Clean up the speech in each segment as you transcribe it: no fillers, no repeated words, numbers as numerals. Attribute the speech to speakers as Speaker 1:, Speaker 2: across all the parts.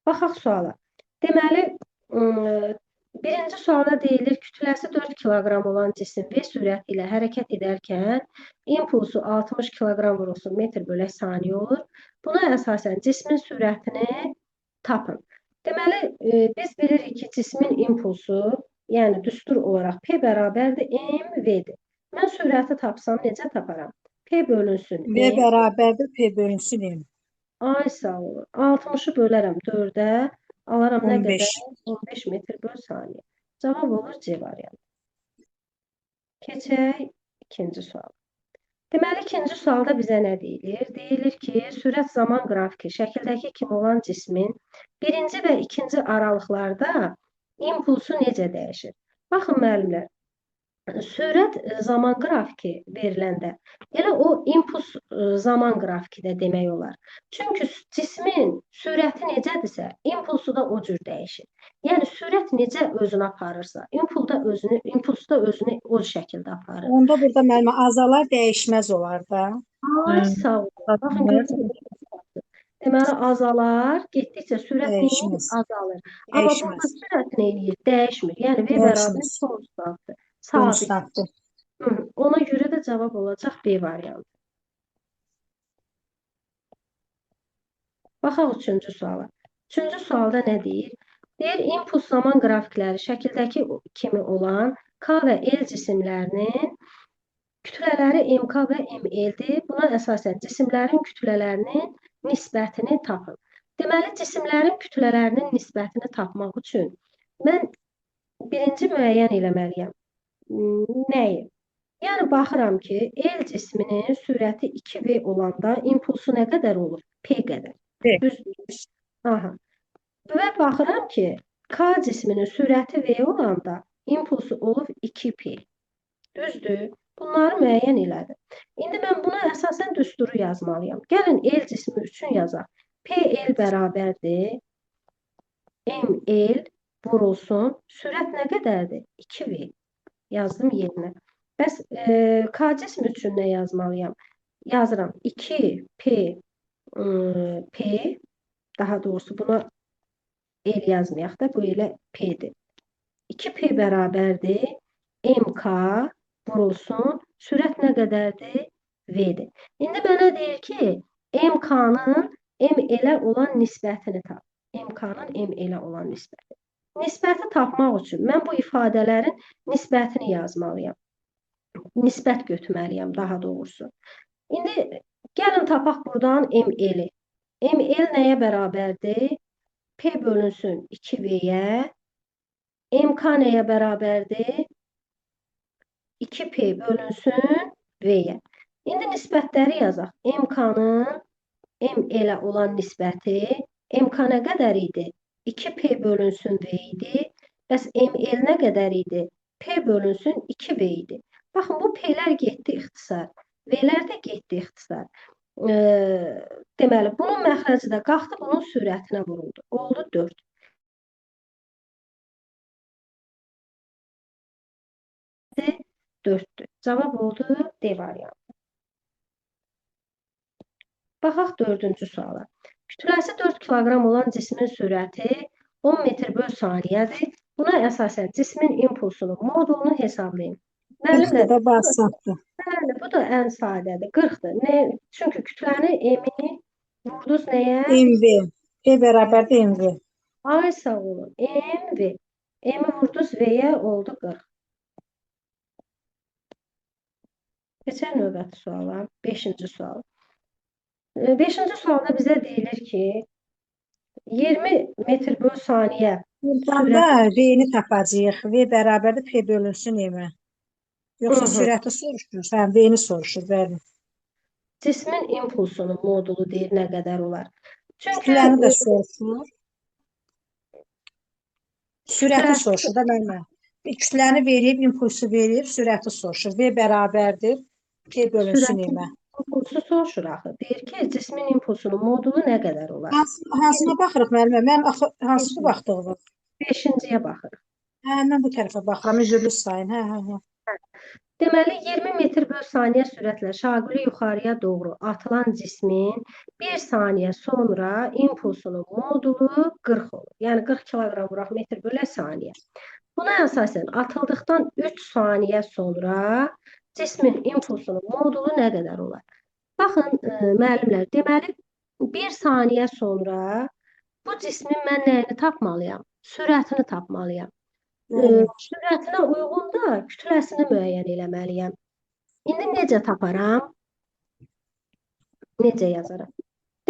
Speaker 1: Baxaq suala. Deməli, birinci sualda deyilir, kütləsi 4 kiloqram olan cisim V sürəti ilə hərəkət edərkən impulsu 60 kiloqram vurulsun metr bölək saniyə olur. Buna əsasən cismin sürətini tapın. Deməli, biz bilirik ki, cismin impulsu, yəni düstur olaraq P bərabərdir MV-dir. Mən sürəti tapsam necə taparam? P bölünsün
Speaker 2: V
Speaker 1: M.
Speaker 2: bərabərdir P bölünsün M.
Speaker 1: Ay sağ olun. 60-ı bölərəm 4-ə, alaram nə
Speaker 2: 15.
Speaker 1: qədər? 15 metr böl saniyə. Cavab olur C variantı. Keçək ikinci sual. Deməli, ikinci sualda bizə nə deyilir? Deyilir ki, sürət zaman qrafiki şəkildəki kimi olan cismin birinci və ikinci aralıqlarda impulsu necə dəyişir? Baxın, müəllimlər, sürət zaman qrafiki veriləndə elə o impuls zaman qrafiki də demək olar. Çünki cismin sürəti necədirsə, impulsu da o cür dəyişir. Yəni sürət necə özünü aparırsa, impuls da özünü o şəkildə aparır.
Speaker 2: Onda burada müəllimə azalar dəyişməz olar da.
Speaker 1: Ay sağ olun. Baxın, gördünüz. Deməli, azalar getdikcə sürət
Speaker 2: Dəyişməz.
Speaker 1: Azalır. Amma burada sürət nə eləyir? Dəyişmir. Yəni V bərabər konstantdır. Sabit. Ona görə də cavab olacaq B variantı. Baxaq üçüncü suala. Üçüncü sualda nə deyir? Deyir, impuls zaman qrafikləri şəkildəki kimi olan K və L cisimlərinin kütlələri MK və ML-dir. Buna əsasən cisimlərin kütlələrinin nisbətini tapın. Deməli, cisimlərin kütlələrinin nisbətini tapmaq üçün mən birinci müəyyən eləməliyəm. Nəyi? Yəni, baxıram ki, L cisminin sürəti 2V olanda impulsu nə qədər olur? P qədər.
Speaker 2: P.
Speaker 1: Düzdür. Aha. Və baxıram ki, K cisminin sürəti V olanda impulsu olub 2P. Düzdür. Bunları müəyyən elədim. İndi mən buna əsasən düsturu yazmalıyam. Gəlin L cismi üçün yazaq. PL bərabərdir. ML vurulsun. Sürət nə qədərdir? 2V. Yazdım yerinə. Bəs K cismi üçün nə yazmalıyam? Yazıram 2P P, daha doğrusu buna L yazmayaq da, bu elə P-dir. 2P bərabərdir. MK vurulsun. Sürət nə qədərdir? V-dir. İndi mənə deyir ki, MK-nın ML-ə olan nisbətini tap. MK-nın ML-ə olan nisbəti. Nisbəti tapmaq üçün mən bu ifadələrin nisbətini yazmalıyam. Nisbət götürməliyəm daha doğrusu. İndi gəlin tapaq buradan ML-i. ML nəyə bərabərdir? P bölünsün 2V-yə. MK nəyə bərabərdir? 2P bölünsün V-yə. İndi nisbətləri yazaq. MK-nın ML-ə olan nisbəti MK nə qədər idi? 2P bölünsün V idi. Bəs ML nə qədər idi? P bölünsün 2V idi. Baxın, bu P-lər getdi ixtisar. V-lər də getdi ixtisar. Deməli, bunun məxrəci də qalxdı, bunun sürətinə vuruldu. Oldu 4. 4-dür. Cavab oldu D variantı. Baxaq dördüncü suala. Kütləsi 4 kiloqram olan cismin sürəti 10 metr böl saniyədir. Buna əsasən cismin impulsunun modulunu hesablayın. Müəllimlər,
Speaker 2: 40-dır da, bu asandır.
Speaker 1: Bəli, bu da ən sadədir. 40-dır. Nə? Çünki kütləni M-i vurdunuz nəyə?
Speaker 2: MV. P bərabərdir MV.
Speaker 1: Ay sağ olun. MV. M-i vurdunuz V-yə oldu 40. Keçək növbəti suala. 5-ci sual. 5-ci sualda bizə deyilir ki, 20 metr böl saniyə
Speaker 2: Buradan da V-ni tapacağıq. V bərabərdir P bölünsün M-ə. Yoxsa sürəti soruşur. Hə, V-ni soruşur, bəli.
Speaker 1: Cismin impulsunun modulu deyir nə qədər olar? Çünki
Speaker 2: Kütləni də soruşur. Sürəti soruşur da müəllimə. Kütləni verib, impulsu verib, sürəti soruşur. V bərabərdir P bölünsün M-ə.
Speaker 1: İmpulsu soruşur axı. Deyir ki, cismin impulsunun modulu nə qədər olar?
Speaker 2: Hansına baxırıq müəllimə? Mən axı hansına baxdığımı?
Speaker 1: 5-ciyə baxırıq.
Speaker 2: Hə, mən bu tərəfə baxıram. Üzrlü sayın. Hə, hə, hə.
Speaker 1: Deməli, 20 metr böl saniyə sürətlə şaquli yuxarıya doğru atılan cismin 1 saniyə sonra impulsunun modulu 40 olur. Yəni 40 kiloqram vuraq metr bölə saniyə. Buna əsasən atıldıqdan 3 saniyə sonra cismin impulsunun modulu nə qədər olar? Baxın, müəllimlər, deməli, 1 saniyə sonra bu cismin mən nəyini tapmalıyam? Sürətini tapmalıyam. Sürətinə uyğun da kütləsini müəyyən eləməliyəm. İndi necə taparam? Necə yazaram?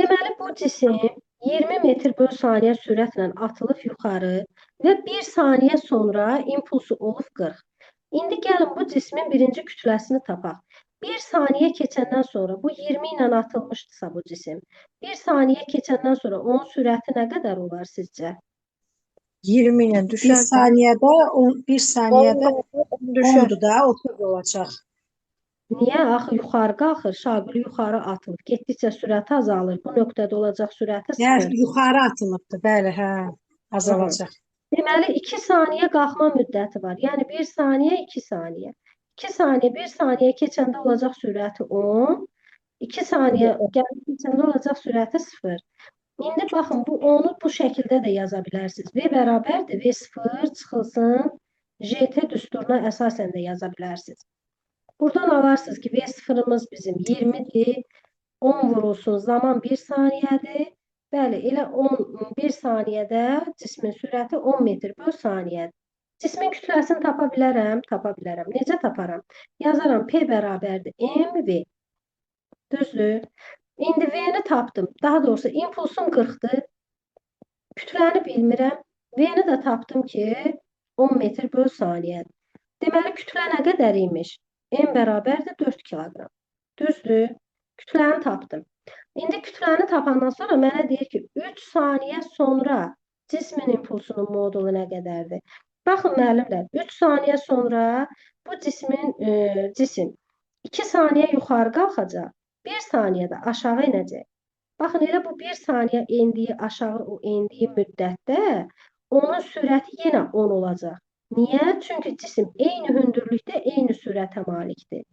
Speaker 1: Deməli, bu cisim 20 metr böl saniyə sürətlə atılıb yuxarı və 1 saniyə sonra impulsu olub 40. İndi gəlin bu cismin birinci kütləsini tapaq. 1 saniyə keçəndən sonra bu 20 ilə atılmışdısa bu cisim, 1 saniyə keçəndən sonra onun sürəti nə qədər olar sizcə?
Speaker 3: 20 ilə
Speaker 2: 1
Speaker 3: düşər.
Speaker 2: saniyədə 10, 1 saniyədə
Speaker 3: düşər.
Speaker 2: 10-dur da, 30 olacaq.
Speaker 1: Niyə? Axı yuxarı qalxır, şaquli yuxarı atılır. Getdikcə sürəti azalır. Bu nöqtədə olacaq sürəti 0.
Speaker 2: Yəni yuxarı atılıbdır, bəli, hə, azalacaq.
Speaker 1: Deməli, 2 saniyə qalxma müddəti var. Yəni 1 saniyə, 2 saniyə. 2 saniyə, 1 saniyə keçəndə olacaq sürəti 10. 2 saniyə gəlib keçəndə olacaq sürəti 0. İndi baxın, bu 10-u bu şəkildə də yaza bilərsiniz. V bərabərdir, V0 çıxılsın, JT düsturuna əsasən də yaza bilərsiniz. Buradan alarsınız ki, V0-ımız bizim 20-dir, 10 vurulsun, zaman 1 saniyədir. Bəli, elə 1 saniyədə cismin sürəti 10 metr böl saniyədir. Cismin kütləsini tapa bilərəm, tapa bilərəm. Necə taparam? Yazaram, P bərabərdir, MV. Düzdür? İndi V-ni tapdım. Daha doğrusu impulsum 40-dır. Kütləni bilmirəm. V-ni də tapdım ki, 10 metr böl saniyədir. Deməli, kütlə nə qədər imiş? M bərabərdir 4 kiloqram. Düzdür? Kütləni tapdım. İndi kütləni tapandan sonra mənə deyir ki, 3 saniyə sonra cismin impulsunun modulu nə qədərdir? Baxın, müəllimlər, 3 saniyə sonra bu cismin cisim 2 saniyə yuxarı qalxacaq, 1 saniyədə aşağı inəcək. Baxın, elə bu 1 saniyə endiyi, aşağı o endiyi müddətdə onun sürəti yenə 10 olacaq. Niyə? Çünki cisim eyni hündürlükdə eyni sürətə malikdir.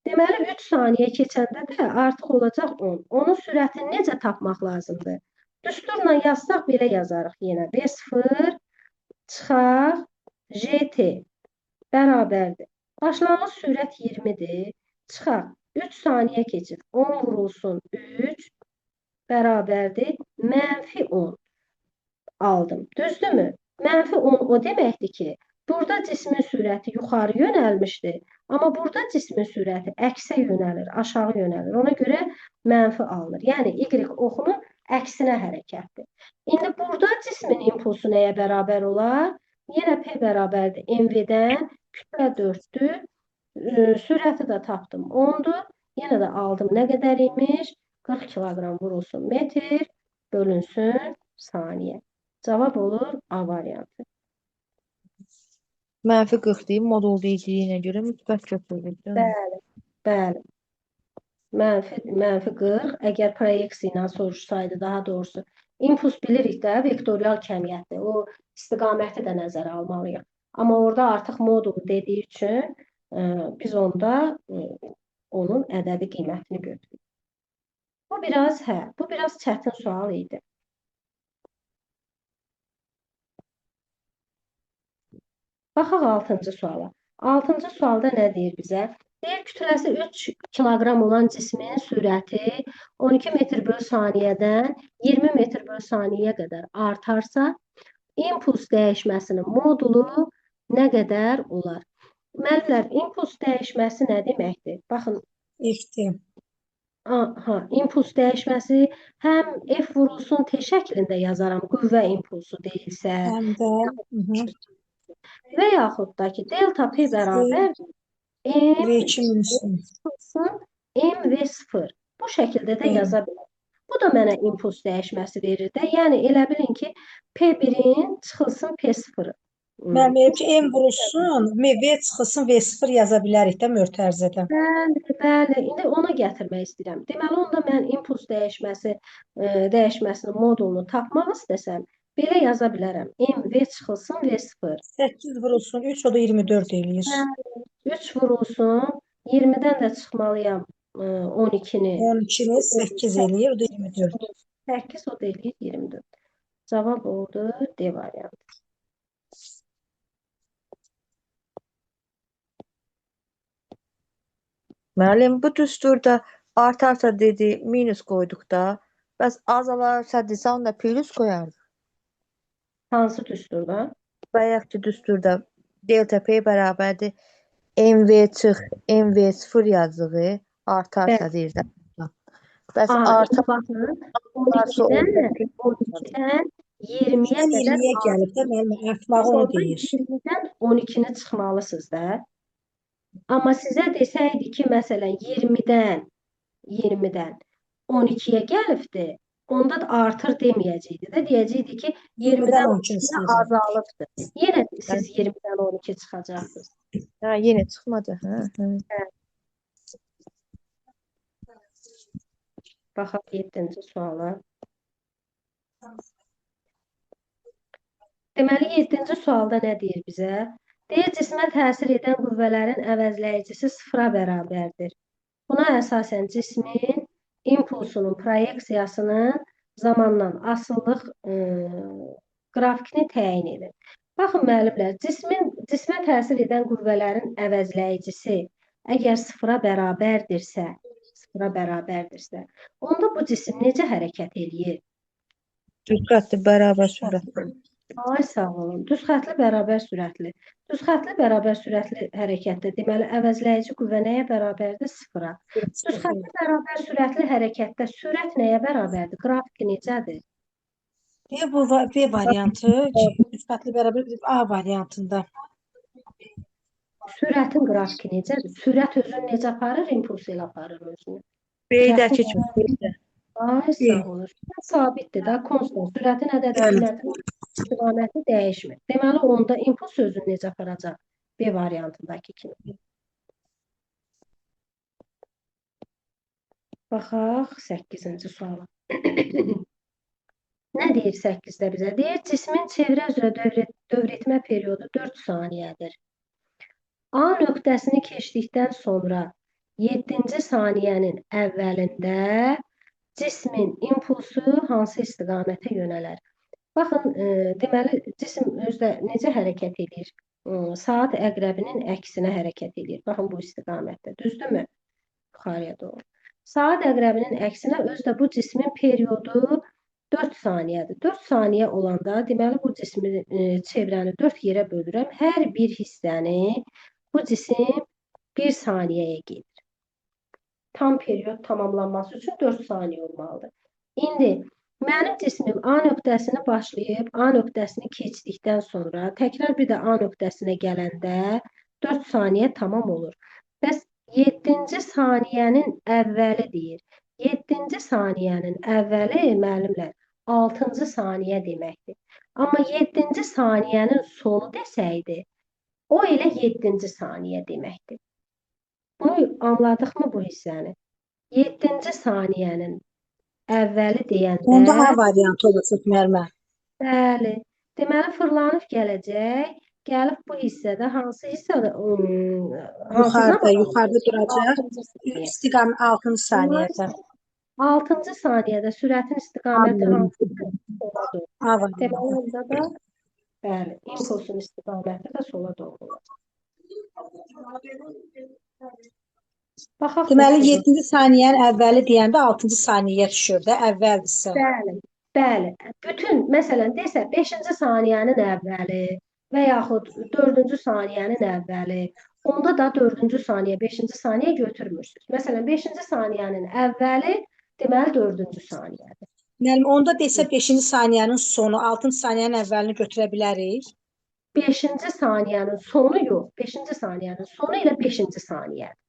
Speaker 1: Deməli, 3 saniyə keçəndə də artıq olacaq 10. Onun sürətini necə tapmaq lazımdır? Düsturla yazsaq, belə yazarıq yenə. V0 çıxaq JT bərabərdir. Başlanğıc sürət 20-dir. Çıxaq. 3 saniyə keçir. 10 vurulsun 3 bərabərdir. Mənfi 10 aldım. Düzdürmü? Mənfi 10 o deməkdir ki, burada cismin sürəti yuxarı yönəlmişdi. Amma burada cismin sürəti əksə yönəlir, aşağı yönəlir. Ona görə mənfi alınır. Yəni, Y oxunun əksinə hərəkətdir. İndi burada cismin impulsu nəyə bərabər olar? Yenə P bərabərdir MV-dən, kütlə 4-dür. Sürəti də tapdım 10-dur. Yenə də aldım nə qədər imiş? 40 kiloqram vurulsun metr, bölünsün saniyə. Cavab olur A variantı.
Speaker 3: Mənfi 40 deyim, modul deyildiyinə görə müsbət götürülür.
Speaker 1: Bəli, bəli. Mənfi 40, əgər proyeksiya ilə soruşsaydı, daha doğrusu, impuls bilirik də, vektorial kəmiyyətdir. O istiqaməti də nəzərə almalıyıq. Amma orada artıq modulu dediyi üçün biz onda onun ədədi qiymətini götürürük. Bu biraz, hə, bu biraz çətin sual idi. Baxaq 6-cı suala. 6-cı sualda nə deyir bizə? Deyir, kütləsi 3 kiloqram olan cismin sürəti 12 metr böl saniyədən 20 metr böl saniyəyə qədər artarsa, impuls dəyişməsinin modulu nə qədər olar? Müəllimlər, impuls dəyişməsi nə deməkdir? Baxın,
Speaker 2: F-dir.
Speaker 1: Aha, impuls dəyişməsi həm F vurulsun T şəklində yazaram, qüvvə impulsu deyilsə.
Speaker 2: Həm də
Speaker 1: Və yaxud da ki, delta P bərabər M
Speaker 2: V2 minus
Speaker 1: MV0. Bu şəkildə də yaza bilərəm. Bu da mənə impuls dəyişməsi verir də. Yəni, elə bilin ki, P1-in çıxılsın P0-ı.
Speaker 2: Mənim elə ki, M vurulsun, V çıxılsın, V0 yaza bilərik də mötərizədə.
Speaker 1: Bəli, bəli. İndi ona gətirmək istəyirəm. Deməli, onda mən impuls dəyişməsinin modulunu tapmaq istəsəm, Belə yaza bilərəm. MV çıxılsın V0.
Speaker 2: 8 vurulsun 3, o da 24 eləyir.
Speaker 1: 3 vurulsun. 20-dən də çıxmalıyam 12-ni.
Speaker 2: 12-ni 8 eləyir, o da 24.
Speaker 1: 8 o da eləyir 24. Cavab oldu D variantı.
Speaker 3: Müəllim, bu düsturda artarsa dedi, minus qoyduq da. Bəs azalarsa desə onda plus qoyardıq.
Speaker 1: Hansı düsturda?
Speaker 3: Bayaqki düsturda delta P bərabərdir MV çıx, MV0 yazdığı artarsa deyir də. Bəs
Speaker 1: Aa, indi baxın,
Speaker 3: artarsa
Speaker 1: 12-dən
Speaker 3: onda
Speaker 1: 12-dən 20-yə
Speaker 2: 12-dən
Speaker 1: qədər
Speaker 2: 20-yə gəlib də müəllim, artmağı
Speaker 1: Siz
Speaker 2: onu
Speaker 1: orada
Speaker 2: deyir.
Speaker 1: 20-dən 12-ni çıxmalısınız da. Amma sizə desəydi ki, məsələn 20-dən 12-yə gəlibdi, onda da artır deməyəcəkdi də, deyəcəkdi ki,
Speaker 2: 20-dən
Speaker 1: 20-dən
Speaker 2: 12-ni
Speaker 1: 12-yə
Speaker 2: çıxacaq.
Speaker 1: azalıbdır. Yenə siz 20-dən 12 çıxacaqsınız.
Speaker 3: Hə, yenə çıxmadı. Hə, hə.
Speaker 1: Baxaq 7-ci suala. Deməli, 7-ci sualda nə deyir bizə? Deyir, cismə təsir edən qüvvələrin əvəzləyicisi sıfıra bərabərdir. Buna əsasən cismin impulsunun proyeksiyasının zamandan asılılıq qrafikini təyin edir. Baxın, müəllimlər, cismə təsir edən qüvvələrin əvəzləyicisi əgər sıfıra bərabərdirsə, onda bu cisim necə hərəkət eləyir?
Speaker 3: Düz xəttli bərabər sürətli.
Speaker 1: Ay, sağ olun. Düz xəttli bərabər sürətli. Düz xəttli bərabər sürətli hərəkətdə, deməli, əvəzləyici qüvvə nəyə bərabərdir? Sıfıra. Düz xəttli bərabər sürətli hərəkətdə sürət nəyə bərabərdir? Qrafik necədir?
Speaker 2: B, bu B variantı, düz xəttli bərabər A variantında.
Speaker 1: Sürətin qrafiki necədir? Sürət özünü necə aparır? İmpuls ilə aparır özünü.
Speaker 3: B-dəki kimi. B-də.
Speaker 1: Ay, sağ olun. Sürət sabitdir da, konstant. Sürətin ədədi qiyməti, istiqaməti dəyişmir. Deməli, onda impuls özünü necə aparacaq? B variantındakı kimi. Baxaq 8-ci suala. Nə deyir 8-də bizə? Deyir, cismin çevrə üzrə dövr etmə periodu 4 saniyədir. A nöqtəsini keçdikdən sonra 7-ci saniyənin əvvəlində cismin impulsu hansı istiqamətə yönələr? Baxın, deməli, cisim özdə necə hərəkət edir? Saat əqrəbinin əksinə hərəkət edir. Baxın, bu istiqamətdə. Düzdürmü? Yuxarıya doğru. Saat əqrəbinin əksinə özdə bu cismin periodu 4 saniyədir. 4 saniyə olanda, deməli, bu cismi çevrəni 4 yerə bölürəm. Hər bir hissəni bu cisim 1 saniyəyə gedir. Tam period tamamlanması üçün 4 saniyə olmalıdır. İndi mənim cismim A nöqtəsini başlayıb, A nöqtəsini keçdikdən sonra təkrar bir də A nöqtəsinə gələndə 4 saniyə tamam olur. Bəs 7-ci saniyənin əvvəli deyir. 7-ci saniyənin əvvəli, müəllimlər, 6-cı saniyə deməkdir. Amma 7-ci saniyənin sonu desəydi, o elə 7-ci saniyə deməkdir. Bunu anladıqmı bu hissəni? 7-ci saniyənin əvvəli deyəndə...
Speaker 2: Onda A variantı olacaq, müəllimə.
Speaker 1: Bəli. Deməli, fırlanıb gələcək. Gəlib bu hissədə hansı hissədə?
Speaker 2: Yuxarıda, yuxarıda duracaq. İstiqamət 6-cı saniyədə.
Speaker 1: 6-cı saniyədə sürətin istiqaməti hansıdır? Sola doğru.
Speaker 2: A variantı.
Speaker 1: Deməli, onda da bəli, impulsun istiqaməti də sola doğru olacaq. Baxaq.
Speaker 2: Deməli, 7-ci saniyənin əvvəli deyəndə 6-cı saniyəyə düşür də, əvvəldirsə.
Speaker 1: Bəli, bəli. Bütün, məsələn, desə 5-ci saniyənin əvvəli və yaxud 4-cü saniyənin əvvəli, onda da 4-cü saniyə, 5-ci saniyə götürmürsünüz. Məsələn, 5-ci saniyənin əvvəli, deməli, 4-cü saniyədir.
Speaker 2: Müəllim, onda desə 5-ci saniyənin sonu, 6-cı saniyənin əvvəlini götürə bilərik.
Speaker 1: 5-ci saniyənin sonu yox, 5-ci saniyənin sonu ilə 5-ci saniyədir.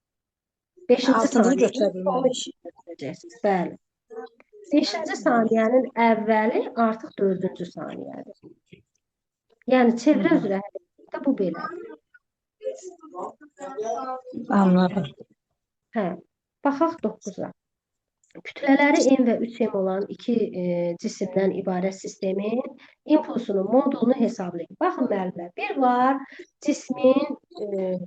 Speaker 1: 5-ci
Speaker 2: Altıncını götürə bilmərik.
Speaker 1: Götürəcəksiniz, bəli. 5-ci saniyənin əvvəli artıq 4-cü saniyədir. Yəni, çevrə üzrə hərəkətdə bu belədir.
Speaker 2: Anladım.
Speaker 1: Hə, baxaq 9-a. Kütlələri M və 3M olan iki cisimdən ibarət sistemin impulsunun modulunu hesablayın. Baxın müəllimlər, bir var cismin,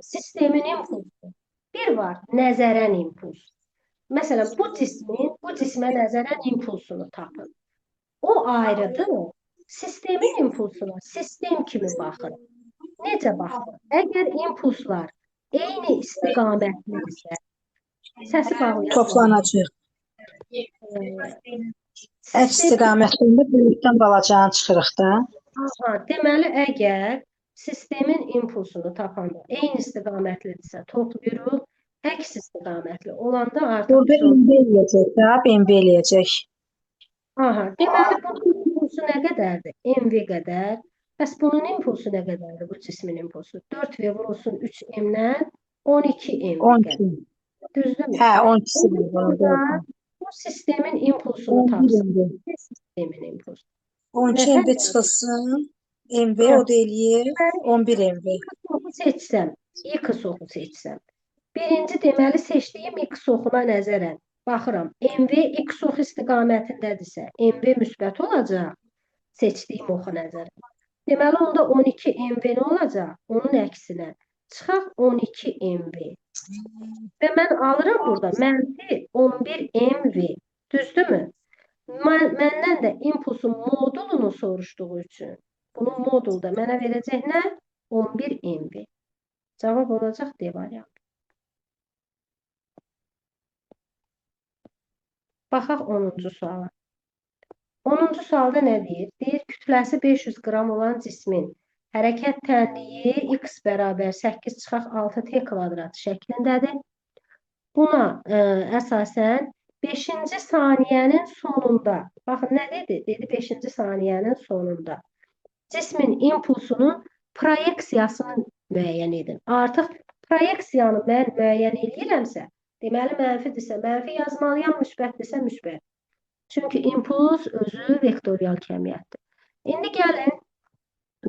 Speaker 1: sistemin impulsu, bir var nəzərən impuls. Məsələn, bu cismin, bu cismə nəzərən impulsunu tapın. O ayrıdır. Sistemin impulsuna sistem kimi baxın. Necə baxın? Əgər impulslar eyni istiqamətlidirsə, səsi bağlayaq.
Speaker 2: Toplanacaq. Əks istiqamətində böyükdən balacanı çıxırıq da.
Speaker 1: Aha, deməli, əgər sistemin impulsunu tapanda eyni istiqamətlidirsə toplayırıq, əks istiqamətli olanda artıq
Speaker 2: Burada MV eləyəcək də, MV eləyəcək.
Speaker 1: Aha, deməli, bunun impulsu nə qədərdir? MV qədər. Bəs bunun impulsu nə qədərdir? Bu cismin impulsu. 4V vurulsun 3M-dən 12 MV
Speaker 2: 12.
Speaker 1: qədər. Düzdürmü?
Speaker 2: Hə, 12-si bunun.
Speaker 1: Burada bu sistemin impulsunu tapsın. Sistemin impulsu.
Speaker 2: 12 MV çıxılsın. MV o da eləyir. 11 MV.
Speaker 1: X oxu seçsəm, X oxu seçsəm. Birinci deməli seçdiyim X oxuna nəzərən baxıram. MV X oxu istiqamətindədirsə, MV müsbət olacaq seçdiyim oxa nəzərən. Deməli onda 12 MV nə olacaq? Onun əksinə. Çıxaq 12 MV. Və mən alıram burada mənfi 11 MV. Düzdürmü? Məndən də impulsun modulunu soruşduğu üçün bunun modulda mənə verəcək nə? 11 MV. Cavab olacaq D variantı. Baxaq 10-cu suala. 10-cu sualda nə deyir? Deyir, kütləsi 500 qram olan cismin hərəkət tənliyi x bərabər 8 çıxaq 6 t kvadrat şəklindədir. Buna əsasən 5-ci saniyənin sonunda, baxın nə dedi? Dedi 5-ci saniyənin sonunda cismin impulsunun proyeksiyasını müəyyən edin. Artıq proyeksiyanı mən müəyyən eləyirəmsə, deməli mənfidirsə mənfi yazmalıyam, müsbətdirsə müsbət. Çünki impuls özü vektorial kəmiyyətdir. İndi gəlin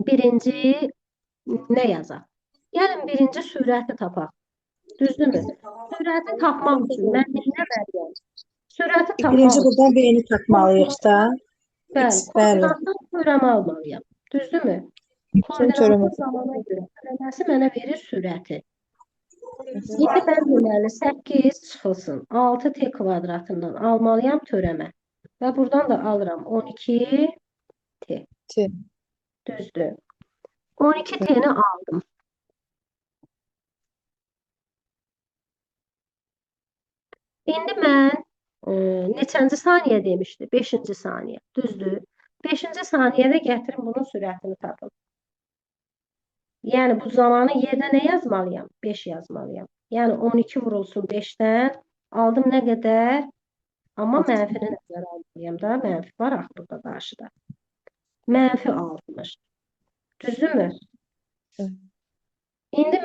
Speaker 1: birinci nə yazaq? Gəlin birinci sürəti tapaq. Düzdürmü? Sürəti tapmaq üçün mən nə etməliyəm? Sürəti tapmaq
Speaker 2: Birinci
Speaker 1: üçün.
Speaker 2: buradan V-ni tapmalıyıq da.
Speaker 1: Bəli,
Speaker 2: Bəli.
Speaker 1: koordinatdan törəmə almalıyam. Düzdürmü? Koordinatın zamana görə törəməsi mənə verir sürəti. İndi mən deməli 8 çıxılsın. 6t kvadratından almalıyam törəmə. Və buradan da alıram 12 t.
Speaker 3: T.
Speaker 1: Düzdür. 12 t-ni aldım. İndi mən neçənci saniyə demişdi? 5-ci saniyə. Düzdür. 5-ci saniyədə gətirin bunun sürətini tapın. Yəni bu zamanın yerinə nə yazmalıyam? 5 yazmalıyam. Yəni 12 vurulsun 5-dən. Aldım nə qədər? Amma mənfini nəzərə almalıyam da. Mənfi var axı burada qarşıda. Mənfi 60. Düzdürmü?
Speaker 3: Evet.
Speaker 1: İndi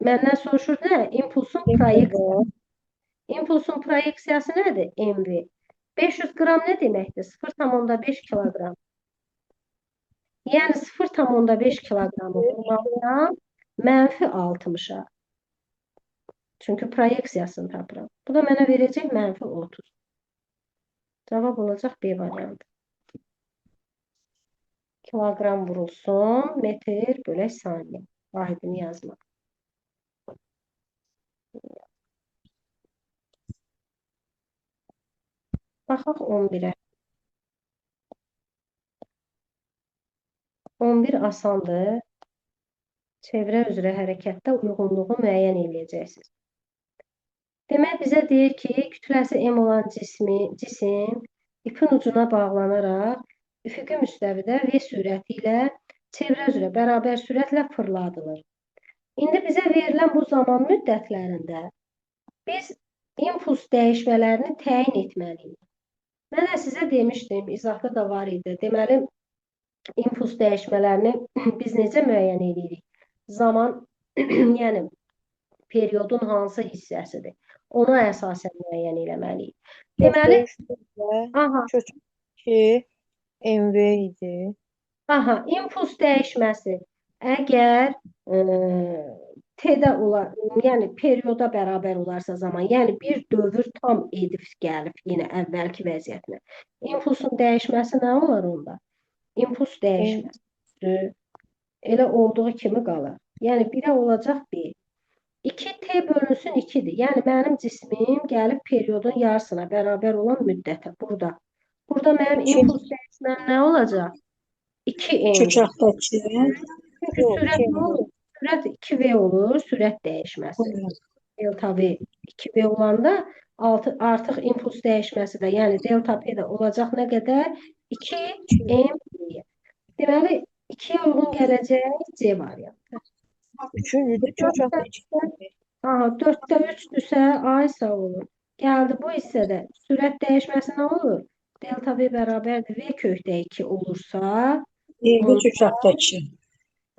Speaker 1: məndən soruşur nə? İmpulsun proyeksiyası. İmpulsun proyeksiyası nədir? MV. 500 qram nə deməkdir? 0,5 kiloqram. Yəni 0,5 kiloqramı vurmalıyam mənfi 60-a. Çünki proyeksiyasını tapıram. Bu da mənə verəcək mənfi 30. Cavab olacaq B variantı. Kiloqram vurulsun, metr bölək saniyə. Vahidini yazmaq. Baxaq 11-ə. 11 asandır. Çevrə üzrə hərəkətdə uyğunluğu müəyyən eləyəcəksiniz. Demək, bizə deyir ki, kütləsi M olan cisim ipin ucuna bağlanaraq üfüqi müstəvidə V sürəti ilə çevrə üzrə bərabər sürətlə fırladılır. İndi bizə verilən bu zaman müddətlərində biz impuls dəyişmələrini təyin etməliyik. Mən də sizə demişdim, izahda da var idi. Deməli, impuls dəyişmələrini biz necə müəyyən edirik? Zaman, yəni periodun hansı hissəsidir? Ona əsasən müəyyən eləməliyik. Deməli, aha,
Speaker 3: Kök 2 MV idi.
Speaker 1: Aha, impuls dəyişməsi. Əgər T-də olar, yəni perioda bərabər olarsa zaman, yəni bir dövr tam edib gəlib yenə əvvəlki vəziyyətinə. İmpulsun dəyişməsi nə olar onda? İmpuls dəyişməz. Elə olduğu kimi qalar. Yəni 1-ə olacaq B. 2T bölünsün 2-dir. Yəni mənim cismim gəlib periodun yarısına bərabər olan müddətə burada. Burada mənim impuls dəyişməm nə olacaq? 2M.
Speaker 2: Kök altda 2.
Speaker 1: Çünki sürət nə olur? Sürət 2V olur, sürət dəyişməsi. Delta V 2V olanda artıq impuls dəyişməsi də, yəni delta P də olacaq nə qədər? 2M. Deməli, 2-yə uyğun gələcək C variantı.
Speaker 3: Üçüncüdə kök altda 2.
Speaker 1: Aha, 4-də 3-dürsə, ay sağ olun. Gəldi bu hissədə sürət dəyişməsi nə olur? Delta V bərabərdir V kökdə 2 olursa,
Speaker 2: V kök altda 2.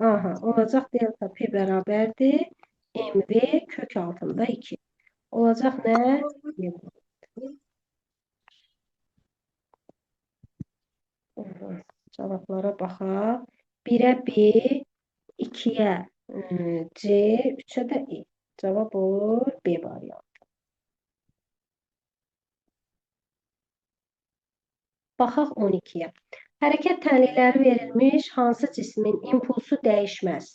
Speaker 1: Aha, olacaq delta P bərabərdir MV kök altında 2. Olacaq nə? Aha, cavablara baxaq. 1-ə B, 2-yə C, 3-ə də E. Cavab olur B variantı. Baxaq 12-yə. Hərəkət tənlikləri verilmiş hansı cismin impulsu dəyişməz?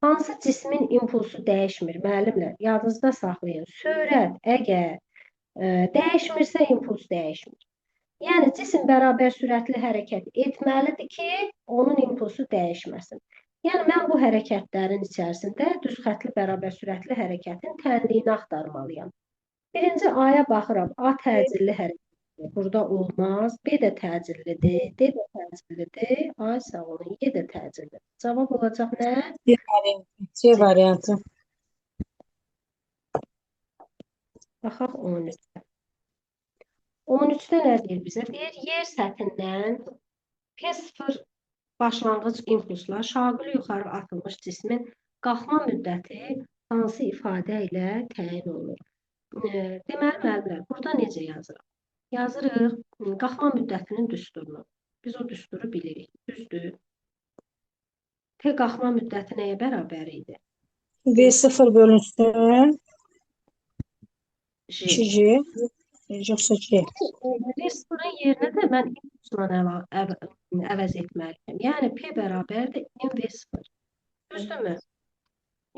Speaker 1: Hansı cismin impulsu dəyişmir? Müəllimlər, yadınızda saxlayın. Sürət əgər dəyişmirsə, impuls dəyişmir. Yəni, cisim bərabər sürətli hərəkət etməlidir ki, onun impulsu dəyişməsin. Yəni, mən bu hərəkətlərin içərisində düz xətli bərabər sürətli hərəkətin tənliyini axtarmalıyam. Birinci A-ya baxıram. A təcilli hərəkət. Burada olmaz. B də təcillidir. D də təcillidir. Ay sağ olun. Y də təcillidir. Cavab olacaq nə?
Speaker 2: C variantı.
Speaker 1: Baxaq 13-ə. 13-də nə deyir bizə? Deyir, yer səthindən P0 başlanğıc impulsla şaquli yuxarı atılmış cismin qalxma müddəti hansı ifadə ilə təyin olunur? Deməli, müəllimlər, burada necə yazırıq? Yazırıq qalxma müddətinin düsturunu. Biz o düsturu bilirik. Düzdür. T qalxma müddəti nəyə bərabər idi?
Speaker 2: V0 bölünsün
Speaker 1: J.
Speaker 2: 2G. Yoxsa G.
Speaker 1: V0-ın yerinə də mən impulsla əvəz etməliyəm. Yəni P bərabərdir MV0. Düzdürmü?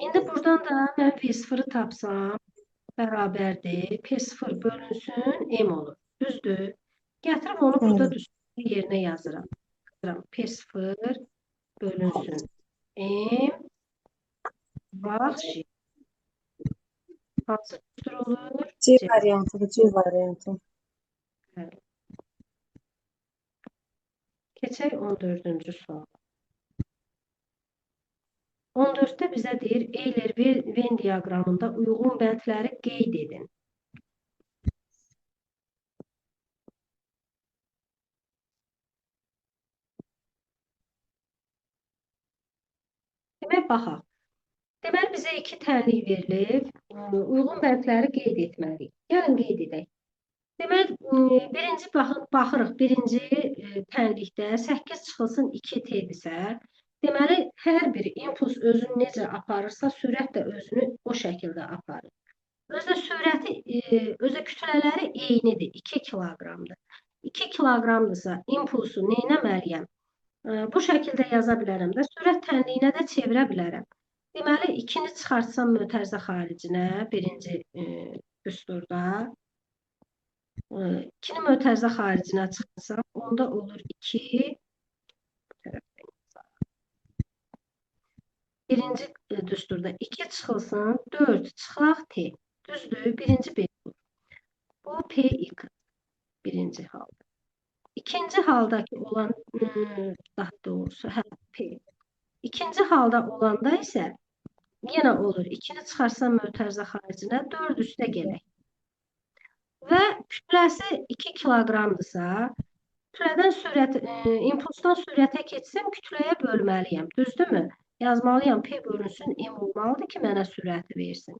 Speaker 1: İndi buradan da mən V0-ı tapsam bərabərdir. P0 bölünsün M olur. Düzdür. Gətirib onu burada düsturun yerinə yazıram. P0 bölünsün M vaxt J. Hansı düstur olur?
Speaker 2: C variantıdır. C variantı.
Speaker 1: Bəli. Keçək 14-cü suala. 14-də bizə deyir, Euler-Venn diaqramında uyğun bəndləri qeyd edin. Demək, baxaq. Deməli, bizə iki tənlik verilib. Uyğun bəndləri qeyd etməliyik. Gəlin, qeyd edək. Deməli, birinci baxırıq, birinci tənlikdə 8 çıxılsın 2 T-dirsə, deməli, hər bir impuls özünü necə aparırsa, sürət də özünü o şəkildə aparır. Özdə sürəti, özdə kütlələri eynidir, 2 kiloqramdır. 2 kiloqramdırsa, impulsu nə etməliyəm? Bu şəkildə yaza bilərəm də, sürət tənliyinə də çevirə bilərəm. Deməli, 2-ni çıxartsam mötərizə xaricinə, birinci düsturda, 2-ni mötərizə xaricinə çıxarsam, onda olur 2. Birinci düsturda 2 çıxılsın, 4 çıxaq T. Düzdür, birinci B olur. Bu PX birinci halda. İkinci haldakı olan, daha doğrusu, hə, P. İkinci halda olanda isə yenə olur. 2-ni çıxarsam mötərizə xaricinə 4 üstə gələk. Və kütləsi 2 kiloqramdırsa, kütlədən sürət, impulsdan sürətə keçsəm kütləyə bölməliyəm. Düzdürmü? Yazmalıyam P bölünsün M olmalıdır ki, mənə sürəti versin.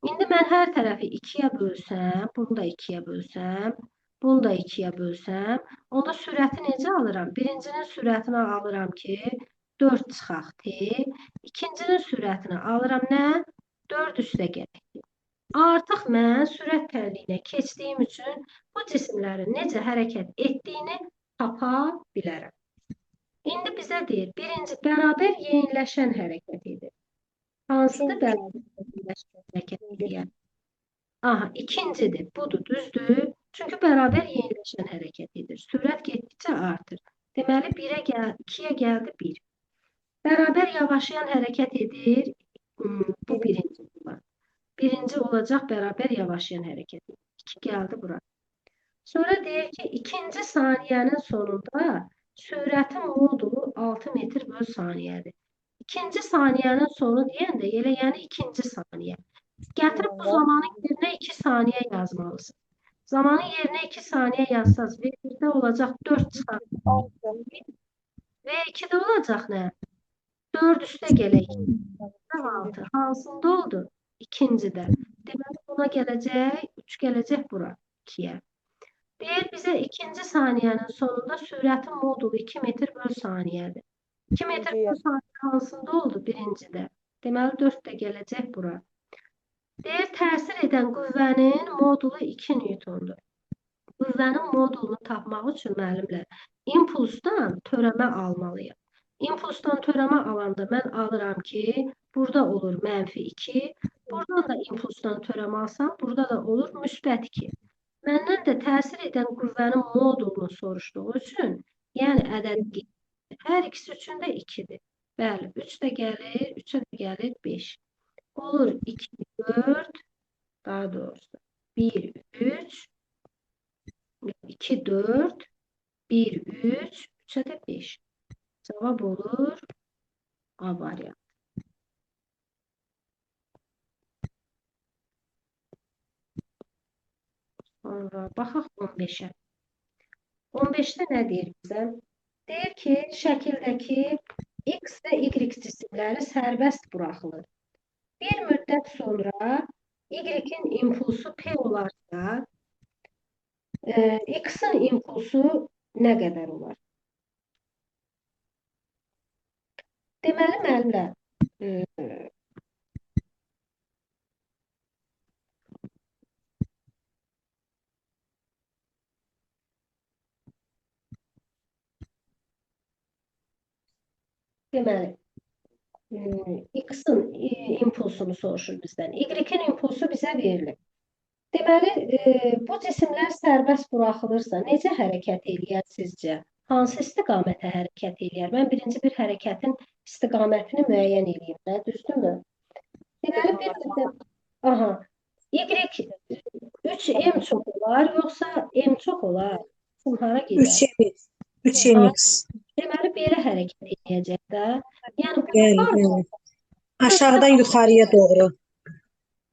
Speaker 1: İndi mən hər tərəfi 2-yə bölsəm, bunu da 2-yə bölsəm, bunu da 2-yə bölsəm, onda sürəti necə alıram? Birincinin sürətini alıram ki, 4 çıxaq T. İkincinin sürətini alıram nə? 4 üstə gələk T. Artıq mən sürət tənliyinə keçdiyim üçün bu cisimlərin necə hərəkət etdiyini tapa bilərəm. İndi bizə deyir, birinci bərabər yeniləşən hərəkət edir. Hansıdır bərabər yeniləşən hərəkət edir? Aha, ikincidir. Budur, düzdür. Çünki bərabər yeniləşən hərəkət edir. Sürət getdikcə artır. Deməli, 1-ə gəl, 2-yə gəldi 1. Bərabər yavaşlayan hərəkət edir. Bu birinci olar. Birinci olacaq bərabər yavaşlayan hərəkət edir. 2 gəldi bura. Sonra deyir ki, ikinci saniyənin sonunda sürətin modulu 6 metr böl saniyədir. İkinci saniyənin sonu deyəndə elə yəni ikinci saniyə. Gətirib bu zamanın yerinə 2 saniyə yazmalısın. Zamanın yerinə 2 saniyə yazsaz, V1-də olacaq 4 çıxar. V2-də olacaq nə? 4 üstə gələk. 6. Hansında oldu? İkincidə. Deməli, buna gələcək, 3 gələcək bura, 2-yə. Deyir bizə ikinci saniyənin sonunda sürətin modulu 2 metr böl saniyədir. 2 metr böl saniyə hansında oldu? Birincidə. Deməli, 4 də gələcək bura. Deyir, təsir edən qüvvənin modulu 2 Newtondur. Qüvvənin modulunu tapmaq üçün müəllimlər impulsdan törəmə almalıyam. İmpulsdan törəmə alanda mən alıram ki, burada olur mənfi 2, buradan da impulsdan törəmə alsam, burada da olur müsbət 2. Məndən də təsir edən qüvvənin modulunu soruşduğu üçün, yəni ədəd hər ikisi üçün də 2-dir. Bəli, 3 də gəlir, 3-ə də gəlir 5. Olur 2, 4, daha doğrusu 1, 3, 2, 4, 1, 3, 3-ə də 5. Cavab olur A variantı. Sonra baxaq 15-ə. 15-də nə deyir bizə? Deyir ki, şəkildəki X və Y cisimləri sərbəst buraxılır. Bir müddət sonra Y-in impulsu P olarsa, X-in impulsu nə qədər olar? Deməli, müəllimlər, deməli, X-in impulsunu soruşur bizdən. Y-in impulsu bizə verilir. Deməli, bu cisimlər sərbəst buraxılırsa, necə hərəkət eləyər sizcə? Hansı istiqamətə hərəkət eləyər? Mən birinci bir hərəkətin istiqamətini müəyyən eləyim də, düzdürmü? Deməli, bir müddət, aha, Y 3M çox olar, yoxsa M çox olar? Cisim hara gedər?
Speaker 2: 3mx. 3mx.
Speaker 1: Deməli, belə hərəkət eləyəcək də. Yəni, bu
Speaker 2: Bəli,
Speaker 1: var
Speaker 2: bəli. Aşağıdan yuxarıya doğru.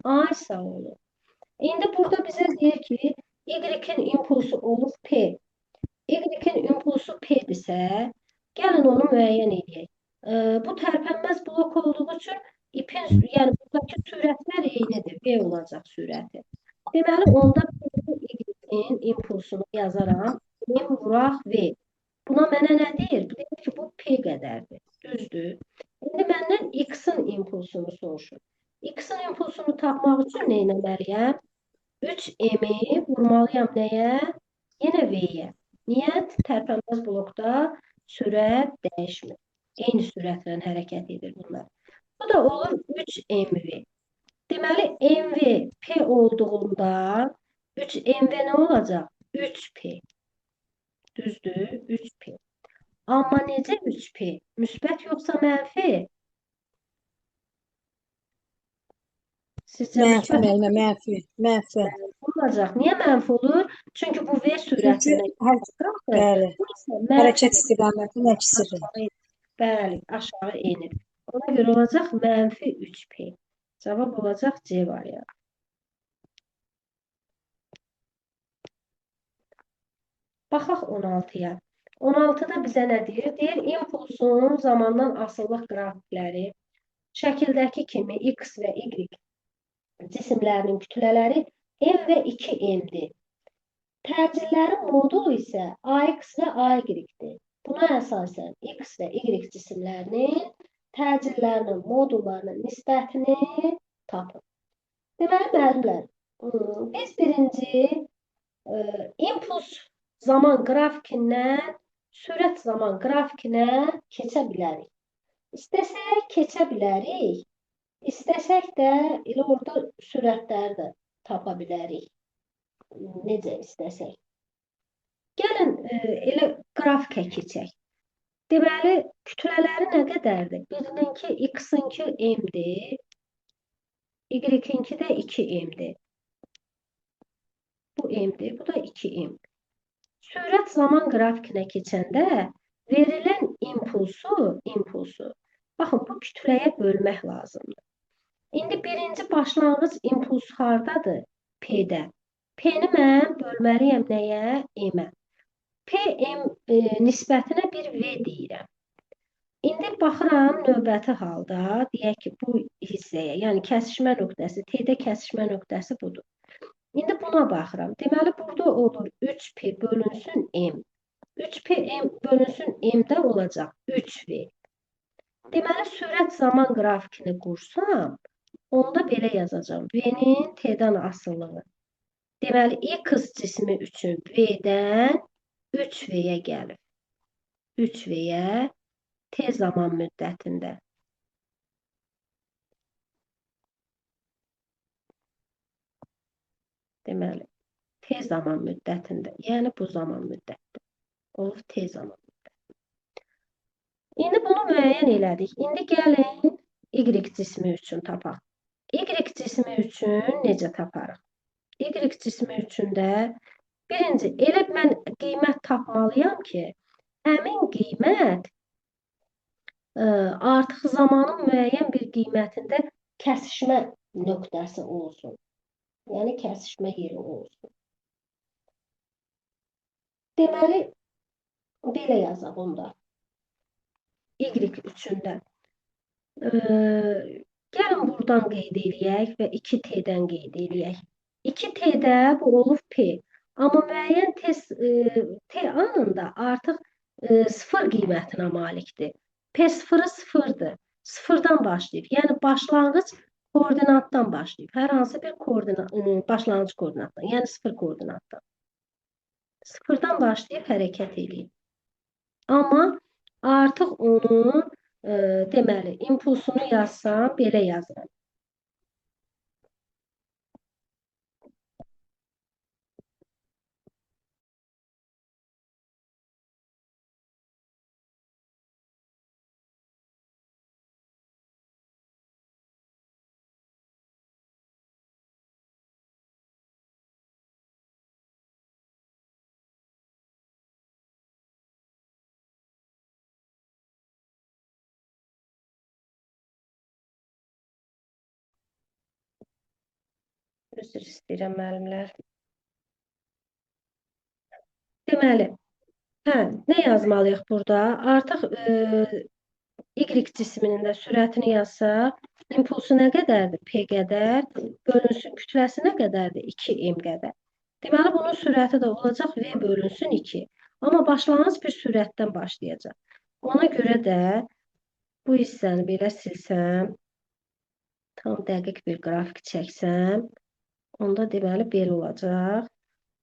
Speaker 1: Ay, sağ olun. İndi burada bizə deyir ki, Y-in impulsu olur P. Y-in impulsu P-dirsə, gəlin onu müəyyən edək. Bu tərpənməz blok olduğu üçün ipin, yəni buradakı sürətlər eynidir. V olacaq sürəti. Deməli, onda Y-in impulsunu yazaram. M vuraq V. Buna mənə nə deyir? Bu deyir ki, bu P qədərdir. Düzdür. İndi məndən X-in impulsunu soruşur. X-in impulsunu tapmaq üçün nə etməliyəm? 3M-i vurmalıyam nəyə? Yenə V-yə. Niyə? Tərpənməz blokda sürət dəyişmir. Eyni sürətlə hərəkət edir bunlar. Bu da olur 3MV. Deməli, MV P olduğunda 3MV nə olacaq? 3P. Düzdür? 3P. Amma necə 3P? Müsbət yoxsa mənfi? Sizcə
Speaker 2: Mənfi
Speaker 1: müsbət
Speaker 2: müəllimə, mənfi, mənfi.
Speaker 1: olacaq? Niyə mənfi olur? Çünki bu V
Speaker 2: Çünki
Speaker 1: sürətinə
Speaker 2: bəli,
Speaker 1: Bu isə mənfi
Speaker 2: hərəkət istiqamətinin əksidir.
Speaker 1: aşağı, bəli, aşağı enir. Ona görə olacaq mənfi 3P. Cavab olacaq C variantı. Baxaq 16-ya. 16-da bizə nə deyir? Deyir, impulsun zamandan asılılıq qrafikləri şəkildəki kimi X və Y cisimlərinin kütlələri M və 2M-dir. Təcillərin modulu isə AX və AY-dir. Buna əsasən X və Y cisimlərinin təcillərinin, modullarının nisbətini tapın. Deməli, müəllimlər, biz birinci impuls zaman qrafikindən sürət zaman qrafikinə keçə bilərik. İstəsək keçə bilərik, istəsək də elə orada sürətləri də tapa bilərik. Necə istəsək. Gəlin, elə qrafikə keçək. Deməli, kütlələri nə qədərdir? Birininki X-inki M-dir, Y-inki də 2M-dir. Bu M-dir, bu da 2M. Sürət zaman qrafikinə keçəndə verilən impulsu, baxın, bu kütləyə bölmək lazımdır. İndi birinci başlanğıc impuls hardadır? P-də. P-ni mən bölməliyəm nəyə? M-ə. P-M nisbətinə bir V deyirəm. İndi baxıram növbəti halda, deyək ki, bu hissəyə, yəni kəsişmə nöqtəsi, T-də kəsişmə nöqtəsi budur. İndi buna baxıram. Deməli, burada olur 3P bölünsün M. 3P M bölünsün M-də olacaq 3V. Deməli, sürət zaman qrafikini qursam, onda belə yazacağam. V-nin T-dən asılılığı. Deməli, X cismi üçün V-dən 3V-yə gəlir. 3V-yə T zaman müddətində. Deməli, T zaman müddətində, yəni bu zaman müddətdə. Olub T zaman müddətində. İndi bunu müəyyən elədik. İndi gəlin Y cismi üçün tapaq. Y cismi üçün necə taparıq? Y cismi üçün də birinci, elə mən qiymət tapmalıyam ki, həmin qiymət artıq zamanın müəyyən bir qiymətində kəsişmə nöqtəsi olsun. Yəni, kəsişmə yeri olsun. Deməli, belə yazaq onda. Y üçün də. Gəlin buradan qeyd eləyək və 2T-dən qeyd eləyək. 2T-də bu olub P. Amma müəyyən T anında artıq 0 qiymətinə malikdir. P0-ı 0-dır. 0-dan başlayıb. Yəni, başlanğıc koordinatdan başlayıb. Hər hansı bir başlanğıc koordinatdan, yəni 0 koordinatdan. 0-dan başlayıb hərəkət eləyib. Amma artıq onun, deməli, impulsunu yazsam, belə yazıram. Üzr istəyirəm, müəllimlər. Deməli, nə yazmalıyıq burada? Artıq Y cisminin də sürətini yazsaq, impulsu nə qədərdir? P qədər, bölünsün kütləsi nə qədərdir? 2M qədər. Deməli, bunun sürəti də olacaq V bölünsün 2. Amma başlanğıc bir sürətdən başlayacaq. Ona görə də bu hissəni belə silsəm, tam dəqiq bir qrafik çəksəm, onda deməli belə olacaq.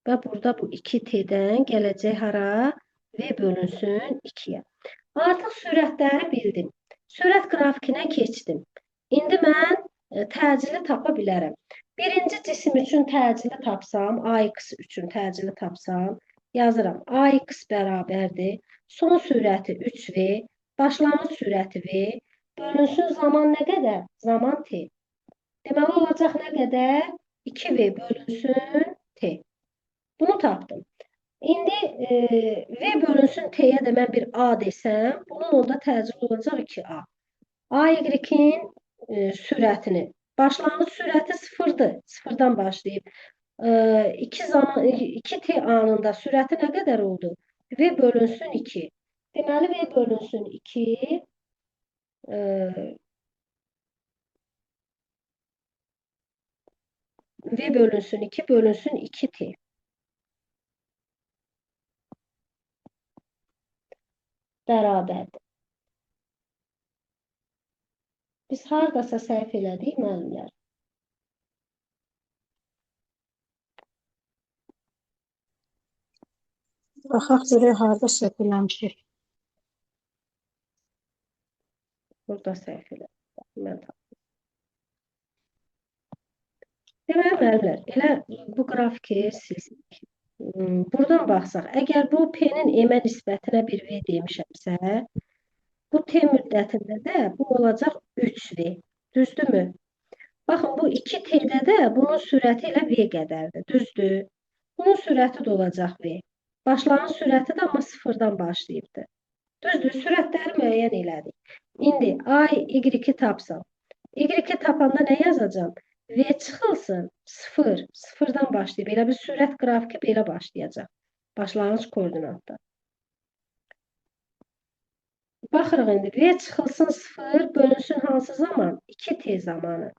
Speaker 1: Və burada bu 2T-dən gələcək hara? V bölünsün 2-yə. Artıq sürətləri bildim. Sürət qrafikinə keçdim. İndi mən təcili tapa bilərəm. Birinci cisim üçün təcili tapsam, AX üçün təcili tapsam, yazıram. AX bərabərdir. Son sürəti 3V, başlanğıc sürəti V, bölünsün zaman nə qədər? Zaman T. Deməli, olacaq nə qədər? 2V bölünsün T. Bunu tapdım. İndi V bölünsün T-yə də mən bir A desəm, bunun onda təcili olacaq 2A. AY-in sürətini, başlanğıc sürəti 0-dır. 0-dan başlayıb. 2T anında sürəti nə qədər oldu? V bölünsün 2. Deməli, V bölünsün 2 V bölünsün 2 bölünsün 2T. bərabərdir. Biz haradasa səhv elədik, müəllimlər.
Speaker 2: Baxaq görək harda səhv eləmişik.
Speaker 1: Burada səhv elədik. Mən tapdım. Deməli, müəllimlər, elə bu qrafiki silsək. Buradan baxsaq, əgər bu P-nin M-ə nisbətinə bir V demişəmsə, bu T müddətində də bu olacaq 3V. Düzdürmü? Baxın, bu 2T-də də bunun sürəti elə V qədərdir. Düzdür? Bunun sürəti də olacaq V. Başlanğıc sürəti də amma sıfırdan başlayıbdır. Düzdür? Sürətləri müəyyən elədik. İndi A, Y-i tapsam. Y-i tapanda nə yazacağam? V çıxılsın 0, sıfırdan başlayıb. Elə bir sürət qrafiki belə başlayacaq. Başlanğıc koordinatda. Baxırıq indi. V çıxılsın 0, bölünsün hansı zaman? 2T zamanı.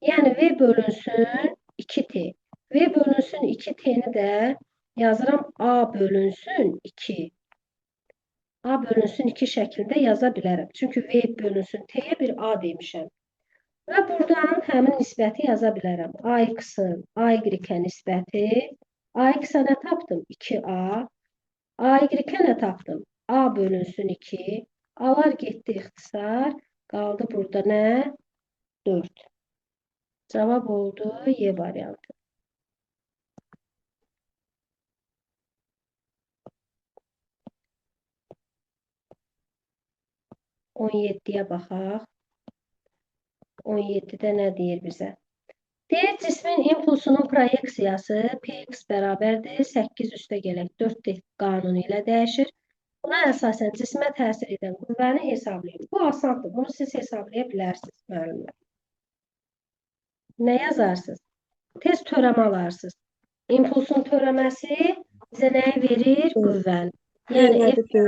Speaker 1: Yəni V bölünsün 2T. V bölünsün 2T-ni də yazıram A bölünsün 2. A bölünsün 2 şəklində yaza bilərəm. Çünki V bölünsün T-yə bir A demişəm. Və buradan həmin nisbəti yaza bilərəm. AX-ın AY-ə nisbəti. AX-a nə tapdım? 2A. AY-ə nə tapdım? A bölünsün 2. A-lar getdi ixtisar. Qaldı burada nə? 4. Cavab oldu Y variantı. On yeddiyə baxaq. 17-də nə deyir bizə? Deyir, cismin impulsunun proyeksiyası Px bərabərdir 8 üstə gələk 4T qanunu ilə dəyişir. Buna əsasən cismə təsir edən qüvvəni hesablayın. Bu asandır. Bunu siz hesablaya bilərsiniz, müəllimlər. Nə yazarsınız? Tez törəmə alarsınız. İmpulsun törəməsi bizə nəyi verir? Qüvvəni. Yəni, F,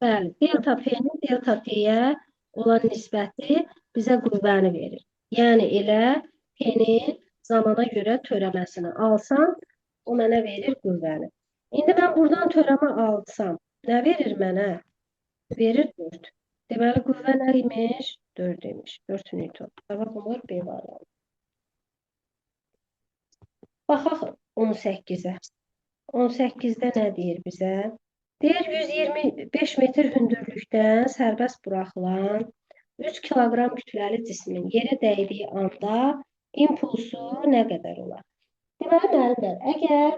Speaker 1: bəli, delta P-nin delta T-yə olan nisbəti bizə qüvvəni verir. Yəni, elə P-nin zamana görə törəməsini alsam, o mənə verir qüvvəni. İndi mən buradan törəmə alsam, nə verir mənə? Verir 4. Deməli, qüvvə nə imiş? 4 imiş. 4 Newton. Cavab olur B variantı. Baxaq 18-ə. 18-də nə deyir bizə? Deyir, 125 metr hündürlükdən sərbəst buraxılan 3 kiloqram kütləli cismin yerə dəydiyi anda impulsu nə qədər olar? Deməli, müəllimlər, əgər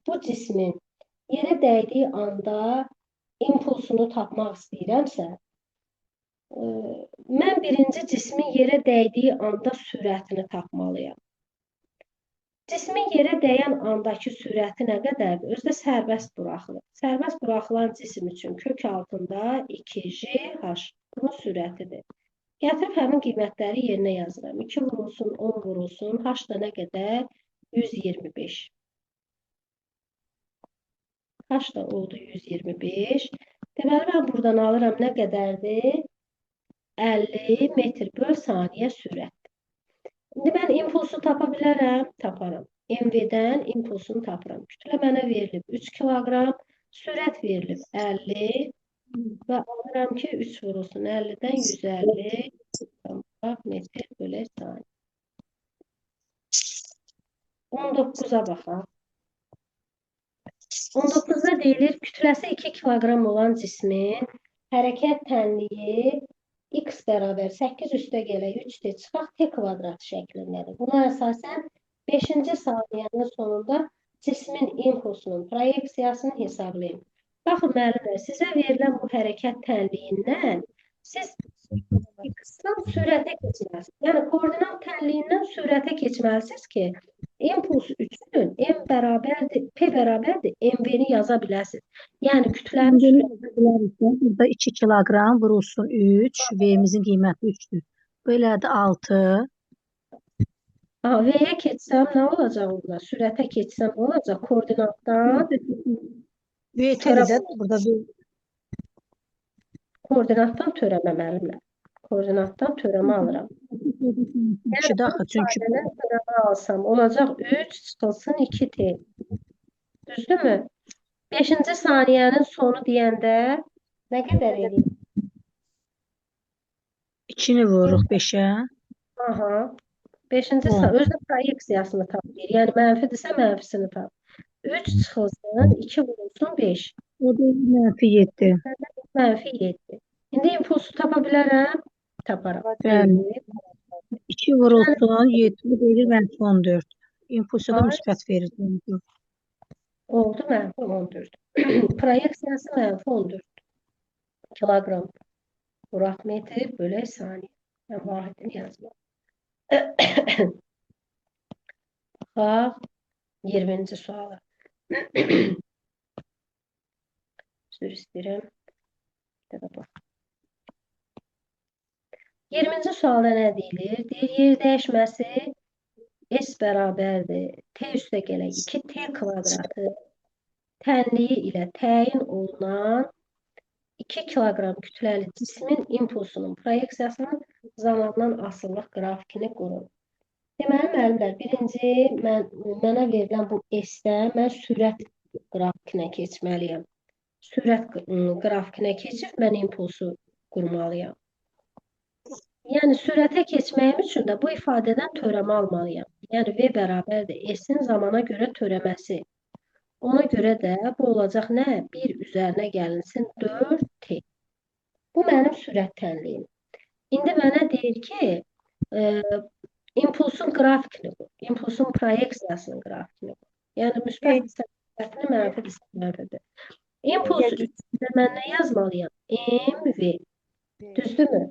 Speaker 1: bu cismin yerə dəydiyi anda impulsunu tapmaq istəyirəmsə, mən birinci cismin yerə dəydiyi anda sürətini tapmalıyam. Cismin yerə dəyən andakı sürəti nə qədərdir? Özü də sərbəst buraxılır. Sərbəst buraxılan cisim üçün kök altında 2GH bunun sürətidir. Gətirib həmin qiymətləri yerinə yazıram. 2 vurulsun, 10 vurulsun, H da nə qədər? 125. H da oldu 125. Deməli, mən buradan alıram nə qədərdir? 50 metr böl saniyə sürət. İndi mən impulsu tapa bilərəm? Taparam. MV-dən impulsunu tapıram. Kütlə mənə verilib 3 kiloqram, sürət verilib 50 və alıram ki, 3 vurulsun 50-dən 150 metr bölə saniyə. 19-a baxaq. 19-da deyilir, kütləsi 2 kiloqram olan cismin hərəkət tənliyi x bərabər 8 üstə gələk 3T çıxaq T kvadrat şəklindədir. Buna əsasən 5-ci saniyənin sonunda cismin impulsunun proyeksiyasını hesablayın. Baxın, müəllimlər, sizə verilən bu hərəkət tənliyindən siz x-dan sürətə keçməlisiniz. Yəni, koordinat tənliyindən sürətə keçməlisiniz ki, impuls üçün M bərabərdir, P bərabərdir, MV-ni yaza biləsiniz. Yəni, kütlənin
Speaker 2: sürəti bilərik. Burada 2 kiloqram vurulsun 3, V-imizin qiyməti 3-dür. Belədir 6.
Speaker 1: V-yə keçsəm nə olacaq orada? Sürətə keçsəm nə olacaq? Koordinatdan
Speaker 2: V T-dir burada V.
Speaker 1: Koordinatdan törəmə müəllimlər. Koordinatdan törəmə alıram.
Speaker 2: Yəni, bu çünki
Speaker 1: törəmə alsam, olacaq 3 çıxılsın 2T. Düzdürmü? 5-ci saniyənin sonu deyəndə Nə qədər eləyir?
Speaker 2: 2-ni vururuq 5-ə.
Speaker 1: Aha. 5-ci
Speaker 2: 10.
Speaker 1: Özü də proyeksiyasını tap deyir. Yəni mənfidirsə mənfisini tap. 3 çıxılsın, 2 vurulsun 5.
Speaker 2: O da mənfi 7.
Speaker 1: Mənfi 7. İndi impulsu tapa bilərəm? Taparam.
Speaker 2: Bəli. 2 vurulsun 7, bu da eləyir mənfi 14. İmpulsu da müsbət verir.
Speaker 1: Oldu mənfi 14. Proyeksiyası mənfi 14 kiloqram vuraq metr bölək saniyə. Mən vahidini yazmam. Baxaq 20-ci suala. Üzr istəyirəm. Bir də bax. 20-ci sualda nə deyilir? Deyir, yer dəyişməsi S bərabərdir. T üstə gələk 2T kvadratı tənliyi ilə təyin olunan 2 kiloqram kütləli cismin impulsunun proyeksiyasının zamandan asılılıq qrafikini qurun. Deməli, müəllimlər, birinci mənə verilən bu S-də mən sürət qrafikinə keçməliyəm. Sürət qrafikinə keçib mən impulsu qurmalıyam. Yəni, sürətə keçməyim üçün də bu ifadədən törəmə almalıyam. Yəni, V bərabərdir S-in zamana görə törəməsi. Ona görə də bu olacaq nə? 1 üzərinə gəlinsin 4T. Bu mənim sürət tənliyim. İndi mənə deyir ki, impulsun qrafikini qur. İmpulsun proyeksiyasının qrafikini qur. Yəni, müsbətdirsə müsbətini, mənfidirsə mənfidir. İmpuls üçün də mən nə yazmalıyam? MV. Düzdürmü?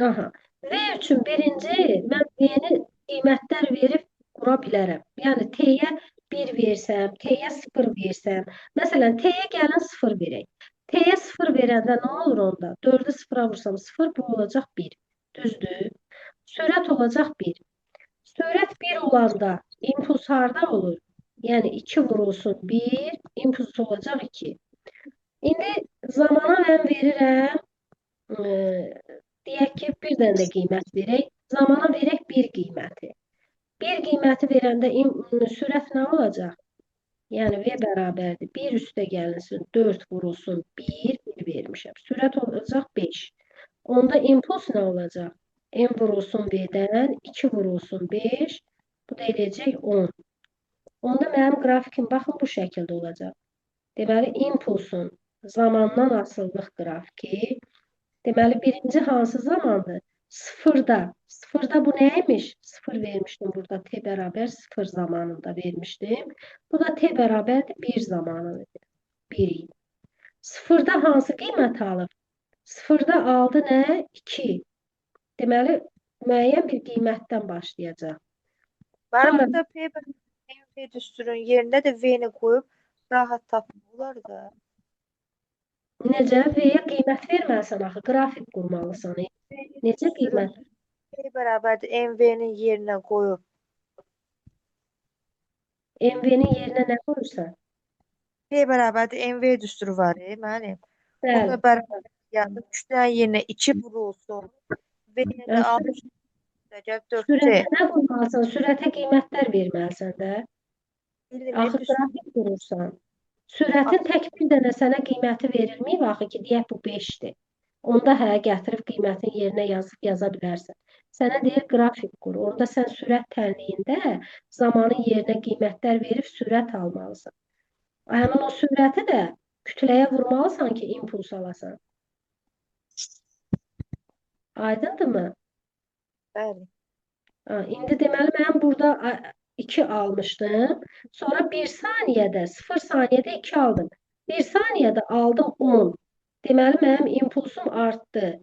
Speaker 1: Aha. V üçün birinci mən V-ni qiymətlər verib qura bilərəm. Yəni, T-yə 1 versəm, T-yə 0 versəm. Məsələn, T-yə gəlin 0 verək. T-yə 0 verəndə nə olur onda? 4-ü 0-a vursam 0, bu olacaq 1. Düzdür? Sürət olacaq 1. Sürət 1 olanda impuls harda olur? Yəni, 2 vurulsun 1, impuls olacaq 2. İndi zamana mən verirəm, deyək ki, bir dənə də qiymət verək. Zamana verək 1 qiyməti. 1 qiyməti verəndə sürət nə olacaq? Yəni, V bərabərdir. 1 üstə gəlinsin, 4 vurulsun 1, 1 vermişəm. Sürət olacaq 5. Onda impuls nə olacaq? M vurulsun V-dən, 2 vurulsun 5, bu da eləyəcək 10. Onda mənim qrafikim, baxın, bu şəkildə olacaq. Deməli, impulsun zamandan asılılıq qrafiki. Deməli, birinci hansı zamandır? Sıfırda. Sıfırda bu neymiş? 0 vermişdim burada. T bərabər 0 zamanında vermişdim. Bu da T bərabərdir 1 zamanında. 1 idi. Sıfırda hansı qiymət alıb? Sıfırda aldı nə? 2. Deməli, müəyyən bir qiymətdən başlayacaq.
Speaker 3: Mənim burada P MV düsturun yerində də V-ni qoyub rahat tapmaq olar da.
Speaker 1: Necə? V-yə qiymət verməlisən axı, qrafik qurmalısan. Necə qiymət?
Speaker 3: P bərabərdir MV-nin yerinə qoyub.
Speaker 1: MV-nin yerinə nə qoyursan?
Speaker 3: P bərabərdir MV düsturu var, mənim.
Speaker 1: Bəli.
Speaker 3: Ona bərabər yazıb kütlənin yerinə 2 vurulsun. V-ni də 60 4T.
Speaker 1: Sürətə nə qoymalısan? Sürətə qiymətlər verməlisən də. Axı qrafik qurursan. Sürətin tək bir dənə sənə qiyməti verilməyib axı ki, deyək bu 5-dir. Onda hə, gətirib qiymətin yerinə yazıb yaza bilərsən. Sənə deyir qrafik qur. Onda sən sürət tənliyində zamanın yerinə qiymətlər verib sürət almalısan. Həmin o sürəti də kütləyə vurmalısan ki, impuls alasan. Aydındırmı?
Speaker 3: Bəli.
Speaker 1: İndi deməli mən burada 2 almışdım. Sonra 1 saniyədə, 0 saniyədə 2 aldım. 1 saniyədə aldım 10. Deməli mənim impulsum artdı.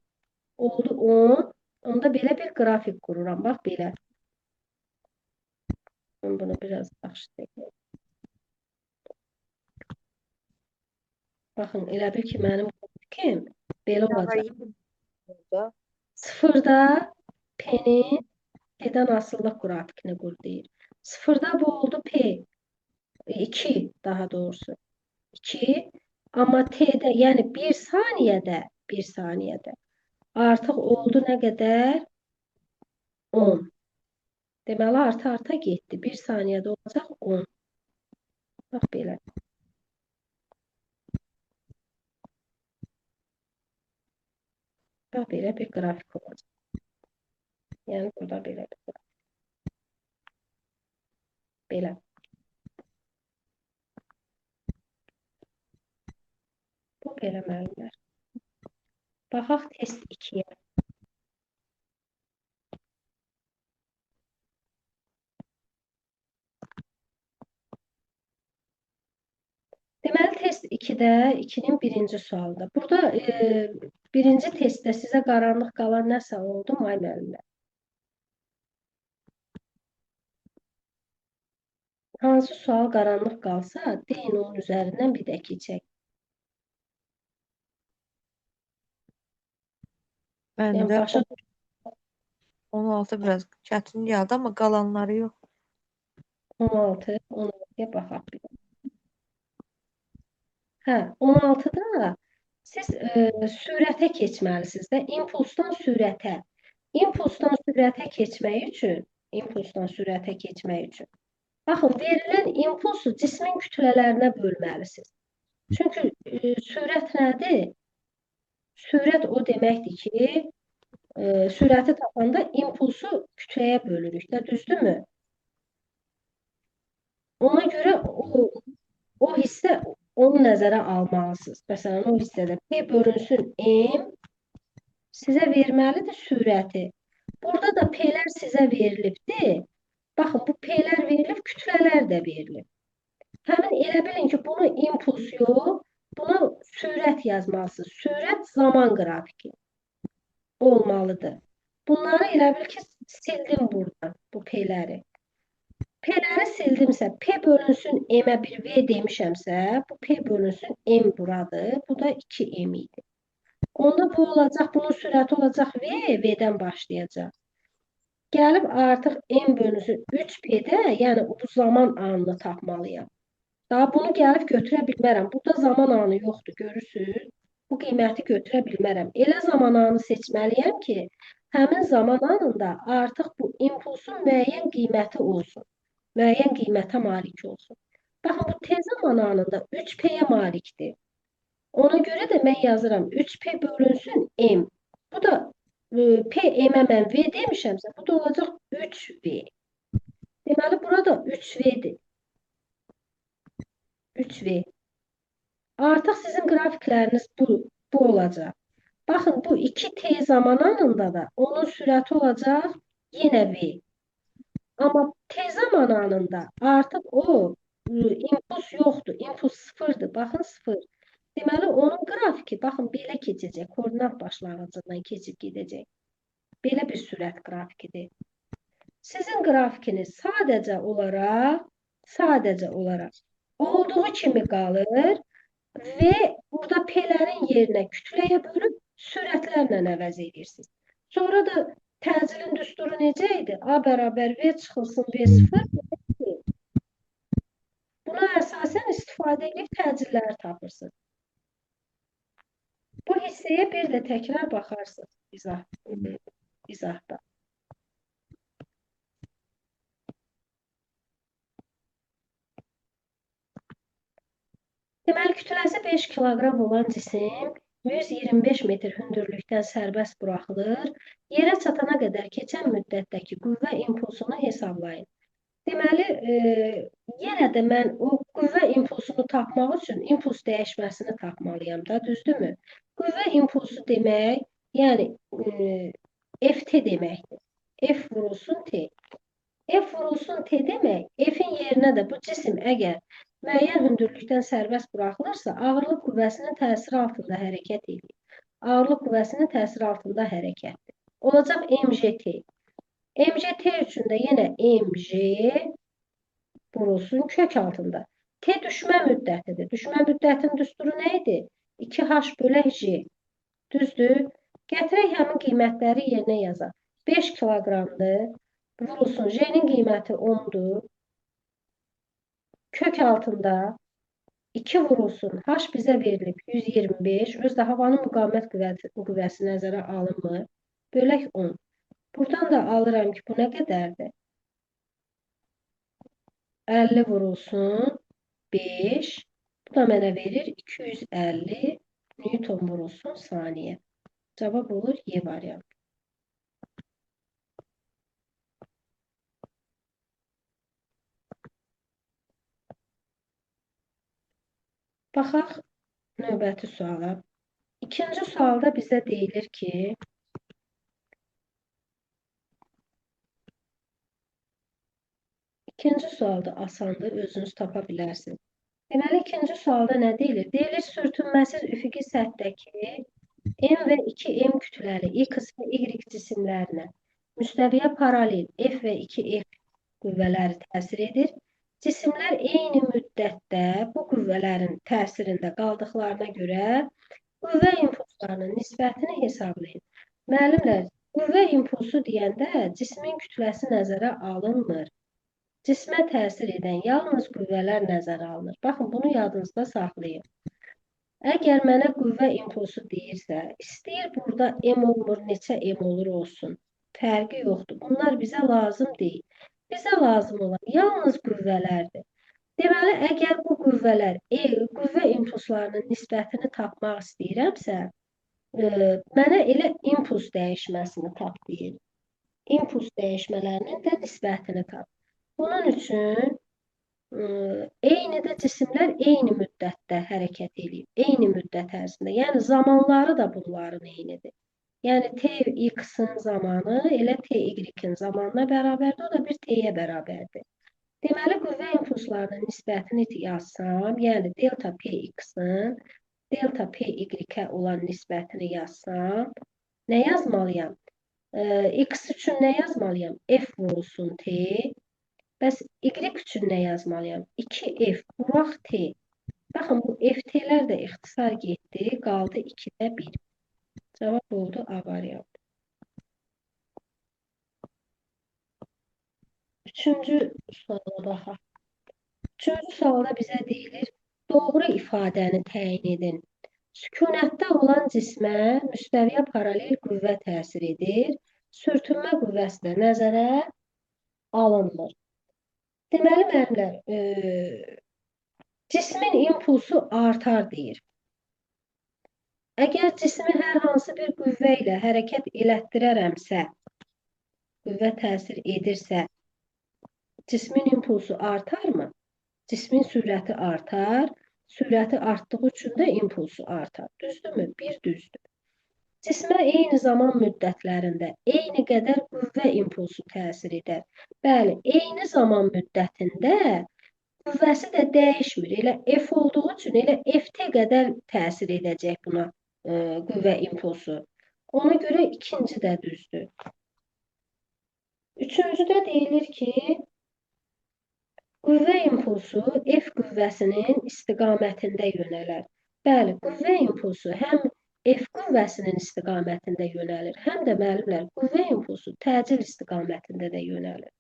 Speaker 1: Oldu 10. Onda belə bir qrafik qururam. Bax belə. Mən bunu biraz yaxşı çəkəyim. Baxın, elə bil ki, mənim qrafikim belə olacaq. Sıfırda P-nin P-dən asılılıq qrafikini qur deyir. Sıfırda bu oldu P. 2 daha doğrusu. 2. Amma T-də, yəni 1 saniyədə, 1 saniyədə artıq oldu nə qədər? 10. Deməli, arta-arta getdi. 1 saniyədə olacaq 10. Bax belə. Bax, belə bir qrafik olacaq. Yəni, burada belə bir qrafik. Belə. Bu belə müəllimlər. Baxaq test 2-yə. Deməli, test 2-də, 2-nin birinci sualında. Burada birinci testdə sizə qaranlıq qalan nəsə oldu, may müəllimlər? Hansı sual qaranlıq qalsa, deyin onun üzərindən bir də keçək.
Speaker 3: Məndə
Speaker 1: Yəni, başa
Speaker 3: 16 biraz çətin gəldi, amma qalanları yox.
Speaker 1: 16, 16-ya baxaq bir də. Hə, 16-da siz sürətə keçməlisiniz də, impulsdan sürətə. İmpulsdan sürətə keçmək üçün, Baxın, verilən impulsu cismin kütlələrinə bölməlisiniz. Çünki sürət nədir? Sürət o deməkdir ki, sürəti tapanda impulsu kütləyə bölürük də, düzdürmü? Ona görə o hissə onu nəzərə almalısınız. Məsələn, o hissədə P bölünsün M sizə verməlidir sürəti. Burada da P-lər sizə verilibdir. Baxın, bu P-lər verilib, kütlələr də verilib. Həmin elə bilin ki, bunu impuls yox, buna sürət yazmalısınız. Sürət zaman qrafiki olmalıdır. Bunları elə bil ki, sildim buradan, bu P-ləri. P-ləri sildimsə, P bölünsün M-ə bir V demişəmsə, bu P bölünsün M buradır. Bu da 2M idi. Onda bu olacaq, bunun sürəti olacaq V, V-dən başlayacaq. Gəlib artıq M bölünsün 3P-də, yəni bu zaman anını tapmalıyam. Daha bunu gəlib götürə bilmərəm. Burada zaman anı yoxdur, görürsünüz. Bu qiyməti götürə bilmərəm. Elə zaman anı seçməliyəm ki, həmin zaman anında artıq bu impulsun müəyyən qiyməti olsun. Müəyyən qiymətə malik olsun. Baxın, bu T zaman anında 3P-yə malikdir. Ona görə də mən yazıram 3P bölünsün M. Bu da P M-ə mən V demişəmsə, bu da olacaq 3V. Deməli, burada 3V-dir. 3V. Artıq sizin qrafikləriniz bu olacaq. Baxın, bu 2T zaman anında da onun sürəti olacaq yenə V. Amma T zaman anında artıq o impuls yoxdur. İmpuls sıfırdır. Baxın, sıfır. Deməli, onun qrafiki, baxın, belə keçəcək. Koordinat başlanğıcından keçib gedəcək. Belə bir sürət qrafikidir. Sizin qrafikiniz sadəcə olaraq olduğu kimi qalır və burada P-lərin yerinə kütləyə bölüb sürətlərlə əvəz edirsiniz. Sonra da təcilin düsturu necə idi? A bərabər V çıxılsın V0. Buna əsasən istifadə edib təcilləri tapırsınız. Bu hissəyə bir də təkrar baxarsınız izahda. Deməli, kütləsi 5 kiloqram olan cisim 125 metr hündürlükdən sərbəst buraxılır. Yerə çatana qədər keçən müddətdəki qüvvə impulsunu hesablayın. Deməli, yenə də mən o qüvvə impulsunu tapmaq üçün impuls dəyişməsini tapmalıyam da, düzdürmü? Qüvvə impulsu demək, yəni FT deməkdir. F vurulsun T. F vurulsun T demək, F-in yerinə də bu cisim əgər müəyyən hündürlükdən sərbəst buraxılırsa, ağırlıq qüvvəsinin təsiri altında hərəkət edir. Ağırlıq qüvvəsinin təsiri altında hərəkətdir. Olacaq MGT. MGT üçün də yenə MG vurulsun kök altında. T düşmə müddətidir. Düşmə müddətinin düsturu nə idi? 2H bölək J. Düzdür? Gətirək həmin qiymətləri yerinə yazaq. 5 kiloqramdır. Vurulsun. J-nin qiyməti 10-dur. Kök altında 2 vurulsun. H bizə verilib 125. Özdə havanın müqavimət qüvvəsi nəzərə alınmır. Bölək 10. Buradan da alıram ki, bu nə qədərdir? 50 vurulsun 5. Bu da mənə verir 250 Newton vurulsun saniyə. Cavab olur Y variantı. Baxaq növbəti suala. İkinci sualda bizə deyilir ki, ikinci sualda asandır, özünüz tapa bilərsiniz. Deməli, ikinci sualda nə deyilir? Deyilir, sürtünməsiz üfüqi səthdəki M və 2M kütləli X və Y cisimlərinə müstəviyə paralel F və 2F qüvvələri təsir edir. Cisimlər eyni müddətdə bu qüvvələrin təsirində qaldıqlarına görə qüvvə impulslarının nisbətini hesablayın. Müəllimlər, qüvvə impulsu deyəndə cismin kütləsi nəzərə alınmır. Cismə təsir edən yalnız qüvvələr nəzərə alınır. Baxın, bunu yadınızda saxlayın. Əgər mənə qüvvə impulsu deyirsə, istəyir burada M olmur, neçə M olur olsun. Fərqi yoxdur. Bunlar bizə lazım deyil. Bizə lazım olan yalnız qüvvələrdir. Deməli, əgər bu qüvvələr, qüvvə impulslarının nisbətini tapmaq istəyirəmsə, mənə elə impuls dəyişməsini tap deyir. İmpuls dəyişmələrinin də nisbətini tap. Bunun üçün eyni də cisimlər eyni müddətdə hərəkət eləyib, eyni müddət ərzində. Yəni, zamanları da bunların eynidir. Yəni, Tx-in zamanı elə Ty-in zamanına bərabərdir, o da bir T-yə bərabərdir. Deməli, qüvvə impulslarının nisbətini yazsam, yəni delta Px-in delta Py-ə olan nisbətini yazsam, nə yazmalıyam? X üçün nə yazmalıyam? F vurulsun T. Bəs Y üçün nə yazmalıyam? 2F vuraq T. Baxın, bu FT-lər də ixtisar getdi, qaldı 2-də 1. Cavab oldu A variantı. Üçüncü suala baxaq. Üçüncü sualda bizə deyilir, doğru ifadəni təyin edin. Sükunətdə olan cismə müstəviyə paralel qüvvə təsir edir. Sürtünmə qüvvəsi də nəzərə alınmır. Deməli, müəllimlər, cismin impulsu artar deyir. Əgər cismi hər hansı bir qüvvə ilə hərəkət elətdirərəmsə, qüvvə təsir edirsə, cismin impulsu artarmı? Cismin sürəti artar, sürəti artdığı üçün də impulsu artar. Düzdürmü? Bir düzdür. Cismə eyni zaman müddətlərində eyni qədər qüvvə impulsu təsir edər. Bəli, eyni zaman müddətində qüvvəsi də dəyişmir. Elə F olduğu üçün elə FT qədər təsir edəcək buna qüvvə impulsu. Ona görə ikinci də düzdür. Üçüncüdə deyilir ki, qüvvə impulsu F qüvvəsinin istiqamətində yönələr. Bəli, qüvvə impulsu həm F qüvvəsinin istiqamətində yönəlir, həm də müəllimlər, qüvvə impulsu təcil istiqamətində də yönəlir.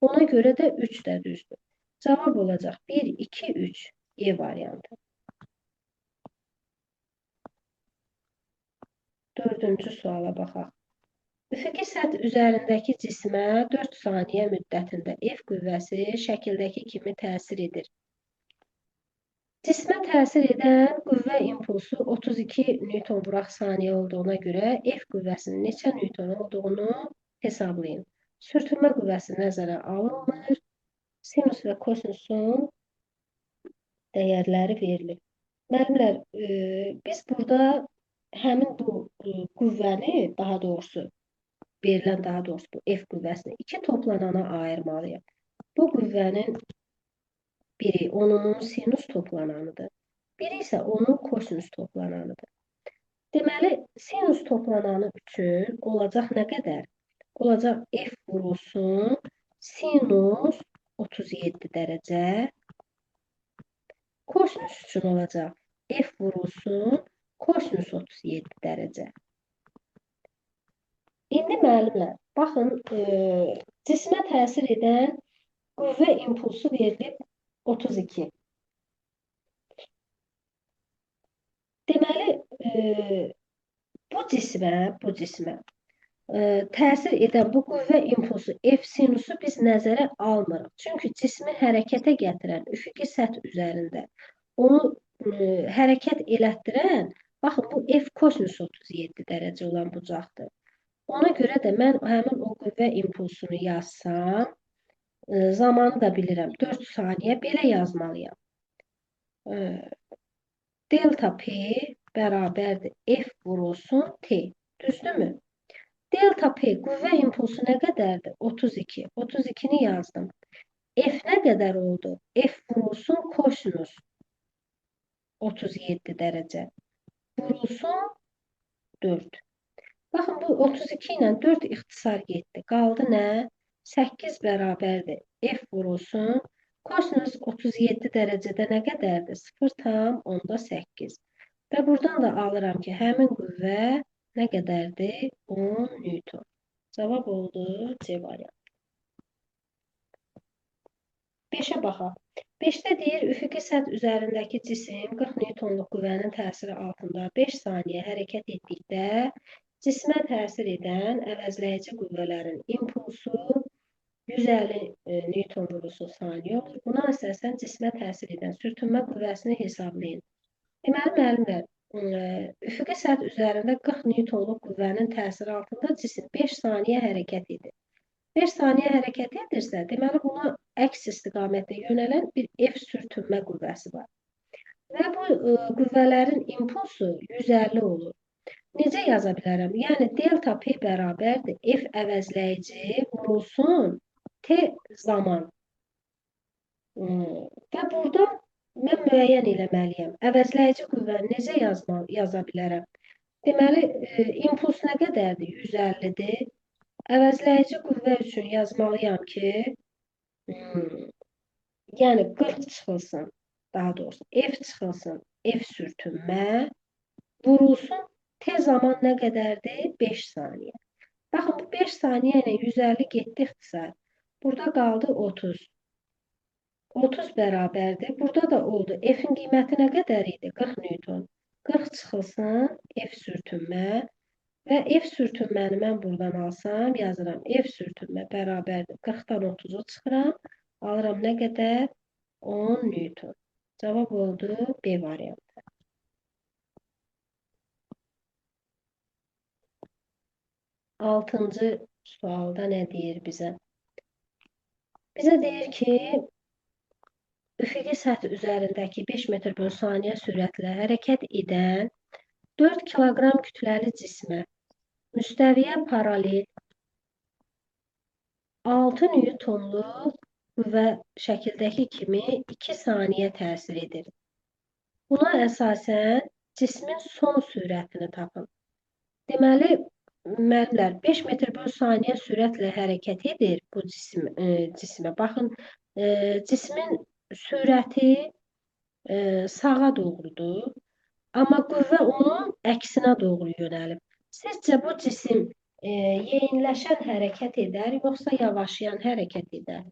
Speaker 1: Ona görə də 3 də düzdür. Cavab olacaq 1, 2, 3 E variantı. Dördüncü suala baxaq. Üfüqi səth üzərindəki cismə 4 saniyə müddətində F qüvvəsi şəkildəki kimi təsir edir. Cismə təsir edən qüvvə impulsu 32 Newton vuraq saniyə olduğuna görə F qüvvəsinin neçə Newton olduğunu hesablayın. Sürtünmə qüvvəsi nəzərə alınmır. Sinus və kosinusun dəyərləri verilir. Müəllimlər, biz burada həmin bu qüvvəni, daha doğrusu, verilən daha doğrusu bu F qüvvəsini iki toplanana ayırmalıyıq. Bu qüvvənin biri onun sinus toplananıdır. Biri isə onun kosinus toplananıdır. Deməli, sinus toplananı üçün olacaq nə qədər? Olacaq F vurulsun sinus 37 dərəcə. Kosinus üçün olacaq F vurulsun kosinus 37 dərəcə. İndi müəllimlər, baxın, cismə təsir edən qüvvə impulsu verilib 32. Deməli, bu cismə təsir edən bu qüvvə impulsu F sinusu biz nəzərə almırıq. Çünki cismi hərəkətə gətirən üfüqi səth üzərində onu hərəkət elətdirən Baxın, bu F kosinus 37 dərəcə olan bucaqdır. Ona görə də mən həmin o qüvvə impulsunu yazsam, zamanı da bilirəm, 4 saniyə belə yazmalıyam. Delta P bərabərdir F vurulsun T. Düzdürmü? Delta P qüvvə impulsu nə qədərdir? 32. 32-ni yazdım. F nə qədər oldu? F vurulsun kosinus 37 dərəcə. Vurulsun 4. Baxın, bu 32 ilə 4 ixtisar getdi. Qaldı nə? 8 bərabərdir. F vurulsun. Kosinus 37 dərəcədə nə qədərdir? 0,8. Və buradan da alıram ki, həmin qüvvə nə qədərdir? 10 Newton. Cavab oldu C variantı. 5-ə baxaq. 5-də deyir, üfüqi səth üzərindəki cisim 40 Newtonluq qüvvənin təsiri altında 5 saniyə hərəkət etdikdə cismə təsir edən əvəzləyici qüvvələrin impulsu 150 Newton vurulsun saniyə olur. Buna əsasən cismə təsir edən sürtünmə qüvvəsini hesablayın. Deməli, müəllimlər, üfüqi səth üzərində 40 Newtonluq qüvvənin təsiri altında cisim 5 saniyə hərəkət edir. 5 saniyə hərəkət edirsə, deməli, buna əks istiqamətdə yönələn bir F sürtünmə qüvvəsi var. Və bu qüvvələrin impulsu 150 olur. Necə yaza bilərəm? Yəni, delta P bərabərdir F əvəzləyici vurulsun T zaman. Və burada mən müəyyən eləməliyəm. Əvəzləyici qüvvəni necə yaza bilərəm? Deməli, impuls nə qədərdir? 150-dir. Əvəzləyici qüvvə üçün yazmalıyam ki, yəni 40 çıxılsın, daha doğrusu F çıxılsın, F sürtünmə vurulsun, T zaman nə qədərdir? 5 saniyə. Baxın, bu 5 saniyə ilə 150 getdi ixtisar. Burada qaldı 30. 30 bərabərdir. Burada da oldu. F-in qiyməti nə qədər idi? 40 Newton. 40 çıxılsın, F sürtünmə. Və F sürtünməni mən buradan alsam, yazıram. F sürtünmə bərabərdir. 40-dan 30-u çıxıram. Alıram nə qədər? 10 Newton. Cavab oldu B variantı. Altıncı sualda nə deyir bizə? Bizə deyir ki, üfüqi səth üzərindəki 5 metr böl saniyə sürətlə hərəkət edən 4 kiloqram kütləli cismə müstəviyə paralel 6 Newtonluq qüvvə şəkildəki kimi 2 saniyə təsir edir. Buna əsasən cismin son sürətini tapın. Deməli, müəllimlər, 5 metr böl saniyə sürətlə hərəkət edir bu cisimə. Baxın, cismin sürəti sağa doğrudur. Amma qüvvə onun əksinə doğru yönəlib. Sizcə bu cisim yeyinləşən hərəkət edər, yoxsa yavaşlayan hərəkət edər?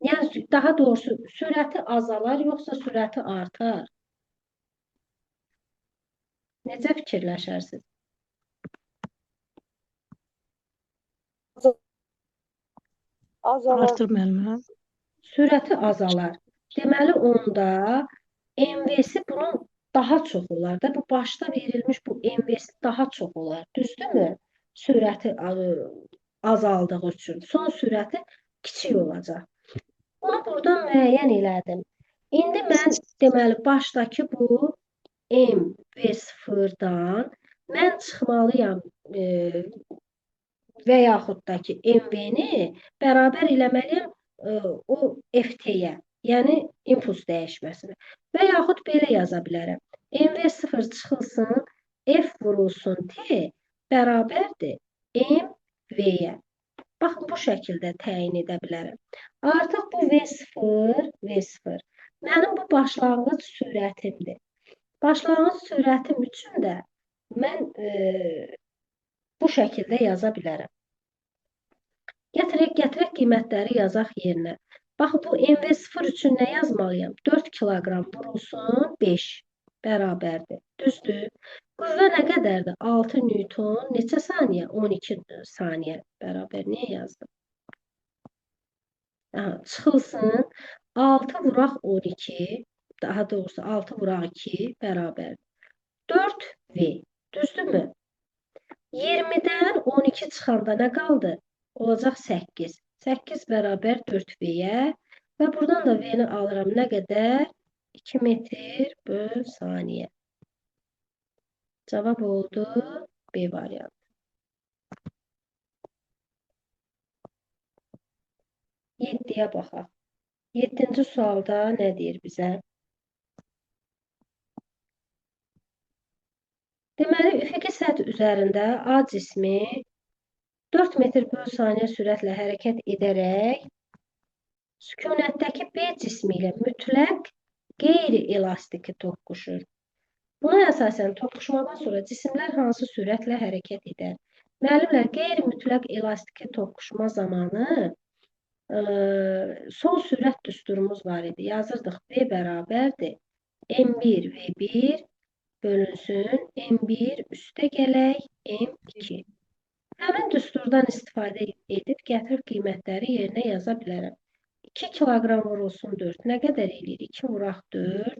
Speaker 1: Yəni, daha doğrusu, sürəti azalar, yoxsa sürəti artar? Necə fikirləşərsiniz?
Speaker 3: Azalar.
Speaker 4: Artır müəllimə.
Speaker 1: Sürəti azalar. Deməli, onda MV-si bunun daha çox olar da. Bu başda verilmiş bu MV-si daha çox olar. Düzdürmü? Sürəti azaldığı üçün. Son sürəti kiçik olacaq. Bunu buradan müəyyən elədim. İndi mən deməli başdakı bu MV0-dan mən çıxmalıyam və yaxud da ki MV-ni bərabər eləməliyəm o FT-yə. Yəni impuls dəyişməsinə. Və yaxud belə yaza bilərəm. MV0 çıxılsın, F vurulsun T bərabərdir MV-yə. Baxın, bu şəkildə təyin edə bilərəm. Artıq bu V0, V0. Mənim bu başlanğıc sürətimdir. Başlanğıc sürətim üçün də mən bu şəkildə yaza bilərəm. Gətirək qiymətləri yazaq yerinə. Bax, bu MV0 üçün nə yazmalıyam? 4 kiloqram vurulsun 5 bərabərdir. Düzdür. Qüvvə nə qədərdir? 6 Newton. Neçə saniyə? 12 saniyə bərabər. Niyə yazdım? Aha, çıxılsın. 6 vuraq 12. Daha doğrusu 6 vuraq 2 bərabərdir. 4 V. Düzdürmü? 20-dən 12 çıxanda nə qaldı? Olacaq 8. 8 bərabər 4V-yə və buradan da V-ni alıram nə qədər? 2 metr böl saniyə. Cavab oldu B variantı. 7-yə baxaq. 7-ci sualda nə deyir bizə? Deməli, üfüqi səth üzərində A cismi 4 metr böl saniyə sürətlə hərəkət edərək sükunətdəki B cismi ilə mütləq qeyri-elastiki toqquşur. Buna əsasən toqquşmadan sonra cisimlər hansı sürətlə hərəkət edər? Müəllimlər, qeyri-mütləq elastiki toqquşma zamanı son sürət düsturumuz var idi. Yazırdıq V bərabərdir M1 V1 bölünsün M1 üstə gələk M2. Həmin düsturdan istifadə edib gətirib qiymətləri yerinə yaza bilərəm. 2 kiloqram vurulsun 4. Nə qədər eləyir? 2 vuraq 4.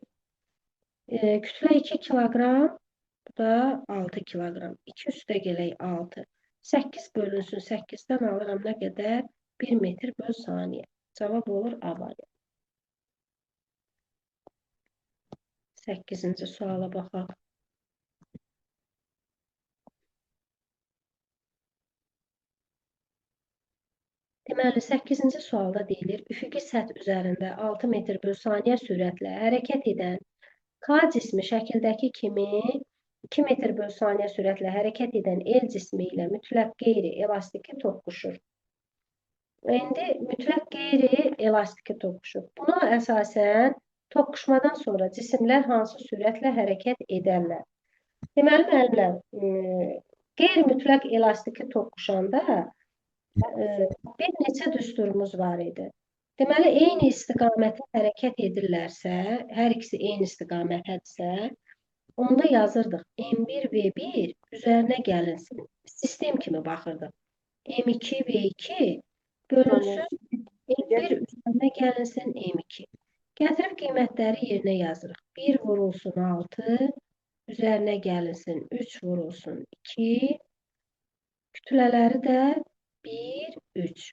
Speaker 1: Kütlə 2 kiloqram, bu da 6 kiloqram. 2 üstə gələk 6. 8 bölünsün 8-dən alıram nə qədər? 1 metr böl saniyə. Cavab olur A variantı. 8-ci suala baxaq. Deməli, 8-ci sualda deyilir, üfüqi səth üzərində 6 metr böl saniyə sürətlə hərəkət edən K cismi şəkildəki kimi 2 metr böl saniyə sürətlə hərəkət edən L cismi ilə mütləq qeyri-elastiki toqquşur. İndi mütləq qeyri-elastiki toqquşur. Buna əsasən toqquşmadan sonra cisimlər hansı sürətlə hərəkət edərlər? Deməli, müəllimlər, qeyri-mütləq elastiki toqquşanda bir neçə düsturumuz var idi. Deməli, eyni istiqamətə hərəkət edirlərsə, hər ikisi eyni istiqamətədirsə, onda yazırdıq M1, V1 üzərinə gəlinsin. Sistem kimi baxırdıq. M2, V2 bölünsün, M1 üzərinə gəlinsin M2. Gətirib qiymətləri yerinə yazırıq. 1 vurulsun 6, üzərinə gəlinsin 3 vurulsun 2, kütlələri də 1, 3.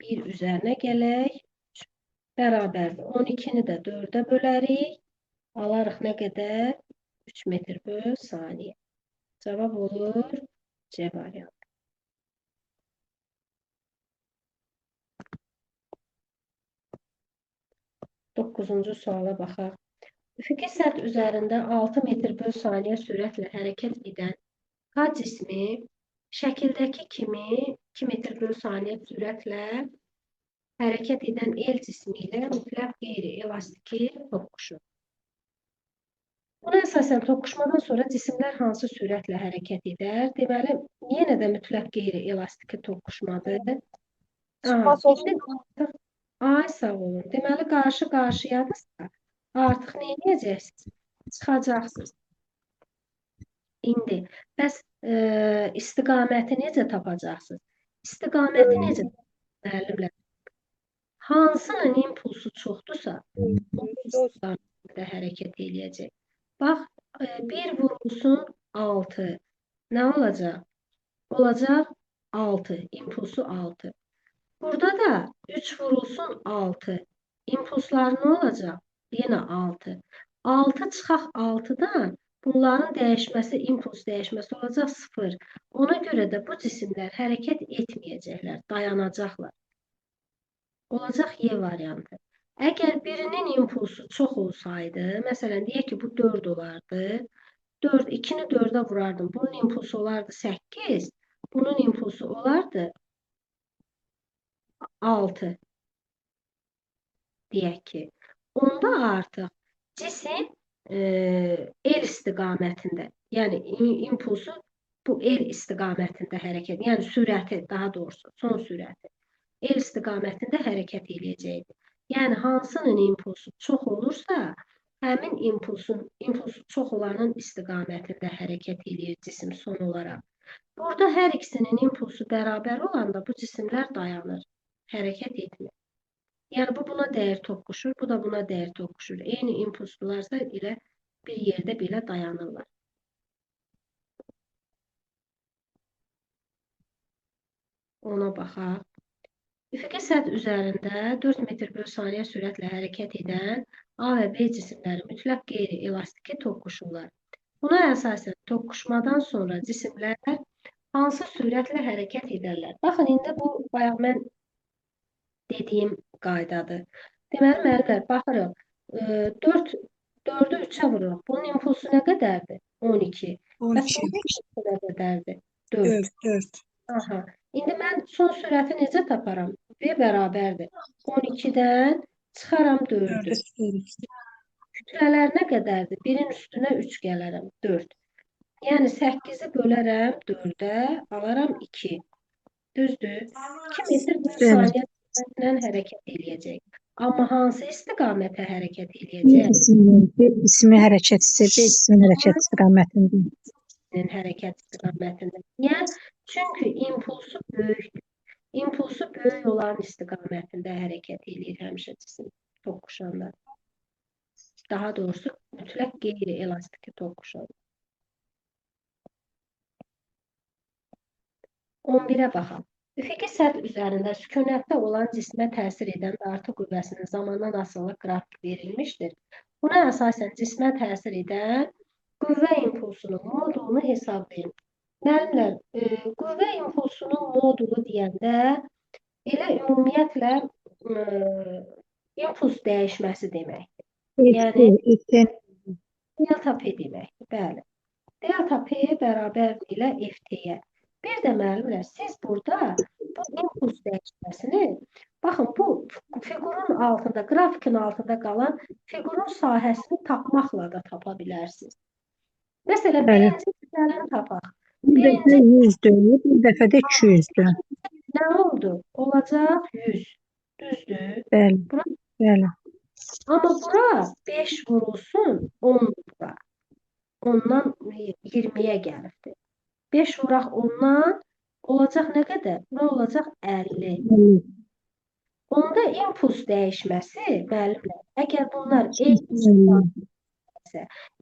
Speaker 1: 1 üzərinə gələk, 3 bərabərdir. 12-ni də 4-ə bölərik. Alarıq nə qədər? 3 metr böl saniyə. Cavab olur C variantı. 9-cu suala baxaq. Üfüqi səth üzərində 6 metr böl saniyə sürətlə hərəkət edən K cismi şəkildəki kimi 2 metr böl saniyə sürətlə hərəkət edən L cismi ilə mütləq qeyri-elastiki toqquşur. Buna əsasən toqquşmadan sonra cisimlər hansı sürətlə hərəkət edər? Deməli, yenə də mütləq qeyri-elastiki toqquşmadır. Ay, sağ olun. Deməli, qarşı-qarşıyadırsa, artıq nə edəcəksiniz? Çıxacaqsınız. İndi, bəs istiqaməti necə tapacaqsınız? İstiqaməti necə müəllimlər? Hansının impulsu çoxdursa, o istiqamətdə hərəkət eləyəcək. Bax, 1 vurulsun 6. Nə olacaq? Olacaq 6. İmpulsu 6. Burada da 3 vurulsun 6. İmpulslar nə olacaq? Yenə 6. 6 çıxaq 6-dan bunların dəyişməsi, impuls dəyişməsi olacaq 0. Ona görə də bu cisimlər hərəkət etməyəcəklər, dayanacaqlar. Olacaq Y variantı. Əgər birinin impulsu çox olsaydı, məsələn, deyək ki, bu 4 olardı. 4, 2-ni 4-ə vurardım. Bunun impulsu olardı 8, bunun impulsu olardı 6. Deyək ki, onda artıq cisim el istiqamətində, yəni impulsu bu el istiqamətində hərəkət, yəni sürəti, daha doğrusu son sürəti el istiqamətində hərəkət eləyəcəkdir. Yəni hansının impulsu çox olursa, həmin impulsu çox olanın istiqamətində hərəkət eləyir cisim son olaraq. Burada hər ikisinin impulsu bərabər olanda bu cisimlər dayanır, hərəkət etmir. Yəni bu buna dəyər toqquşur, bu da buna dəyər toqquşur. Eyni impulslularsa elə bir yerdə belə dayanırlar. Ona baxaq. Üfüqi səth üzərində 4 metr böl saniyə sürətlə hərəkət edən A və B cisimləri mütləq qeyri-elastiki toqquşurlar. Buna əsasən toqquşmadan sonra cisimlər hansı sürətlə hərəkət edərlər? Baxın, indi bu bayaq mən dediyim qaydadır. Deməli, müəllimlər, baxırıq. 4-ü 3-ə vururuq. Bunun impulsu nə qədərdir? 12. Bəs
Speaker 2: 12.
Speaker 1: bunun impulsu nə qədərdir? 4.
Speaker 2: 4, 4.
Speaker 1: Aha. İndi mən son sürəti necə taparam? V bərabərdir. 12-dən çıxaram 4-ü.
Speaker 2: 4-ü.
Speaker 1: Kütlələr nə qədərdir? Birin üstünə 3 gələrəm. 4. Yəni 8-i bölərəm 4-ə, alaram 2. Düzdür? 2 metr böl
Speaker 2: Bəli.
Speaker 1: saniyə sürətlə hərəkət eləyəcək. Amma hansı istiqamətə hərəkət eləyəcək?
Speaker 2: B cismi hərəkət, B cismin hərəkət istiqamətində.
Speaker 1: Hərəkət istiqamətində. Niyə? Çünki impulsu böyükdür. İmpulsu böyük olan istiqamətində hərəkət eləyir həmişə cisim toqquşanda. Daha doğrusu mütləq qeyri-elastiki toqquşanda. 11-ə baxaq. Üfüqi səth üzərində sükunətdə olan cismə təsir edən dartı qüvvəsinin zamandan asılı qrafik verilmişdir. Buna əsasən cismə təsir edən qüvvə impulsunun modulunu hesablayın. Müəllimlər, qüvvə impulsunun modulu deyəndə elə ümumiyyətlə impuls dəyişməsi deməkdir. Yəni
Speaker 2: F,
Speaker 1: delta P deməkdir, bəli. Delta P bərabərdir ilə FT-yə. Bir də müəllimlər, siz burada bu impuls dəyişməsini, baxın, bu fiqurun altında, qrafikin altında qalan fiqurun sahəsini tapmaqla da tapa bilərsiniz. Məsələn, birinci gəlin tapaq.
Speaker 2: Bir dəfə 100-dür, bir dəfə də 200-dür.
Speaker 1: Nə oldu? Olacaq 100. Düzdür?
Speaker 2: Bəli, bəli.
Speaker 1: Amma bura 5 vurulsun, 10 bura. Ondan 20-yə gəlibdir. 5 vuraq 10-dan olacaq nə qədər? Bura olacaq 50. Onda impuls dəyişməsi, müəllimlər, əgər bunlar eyni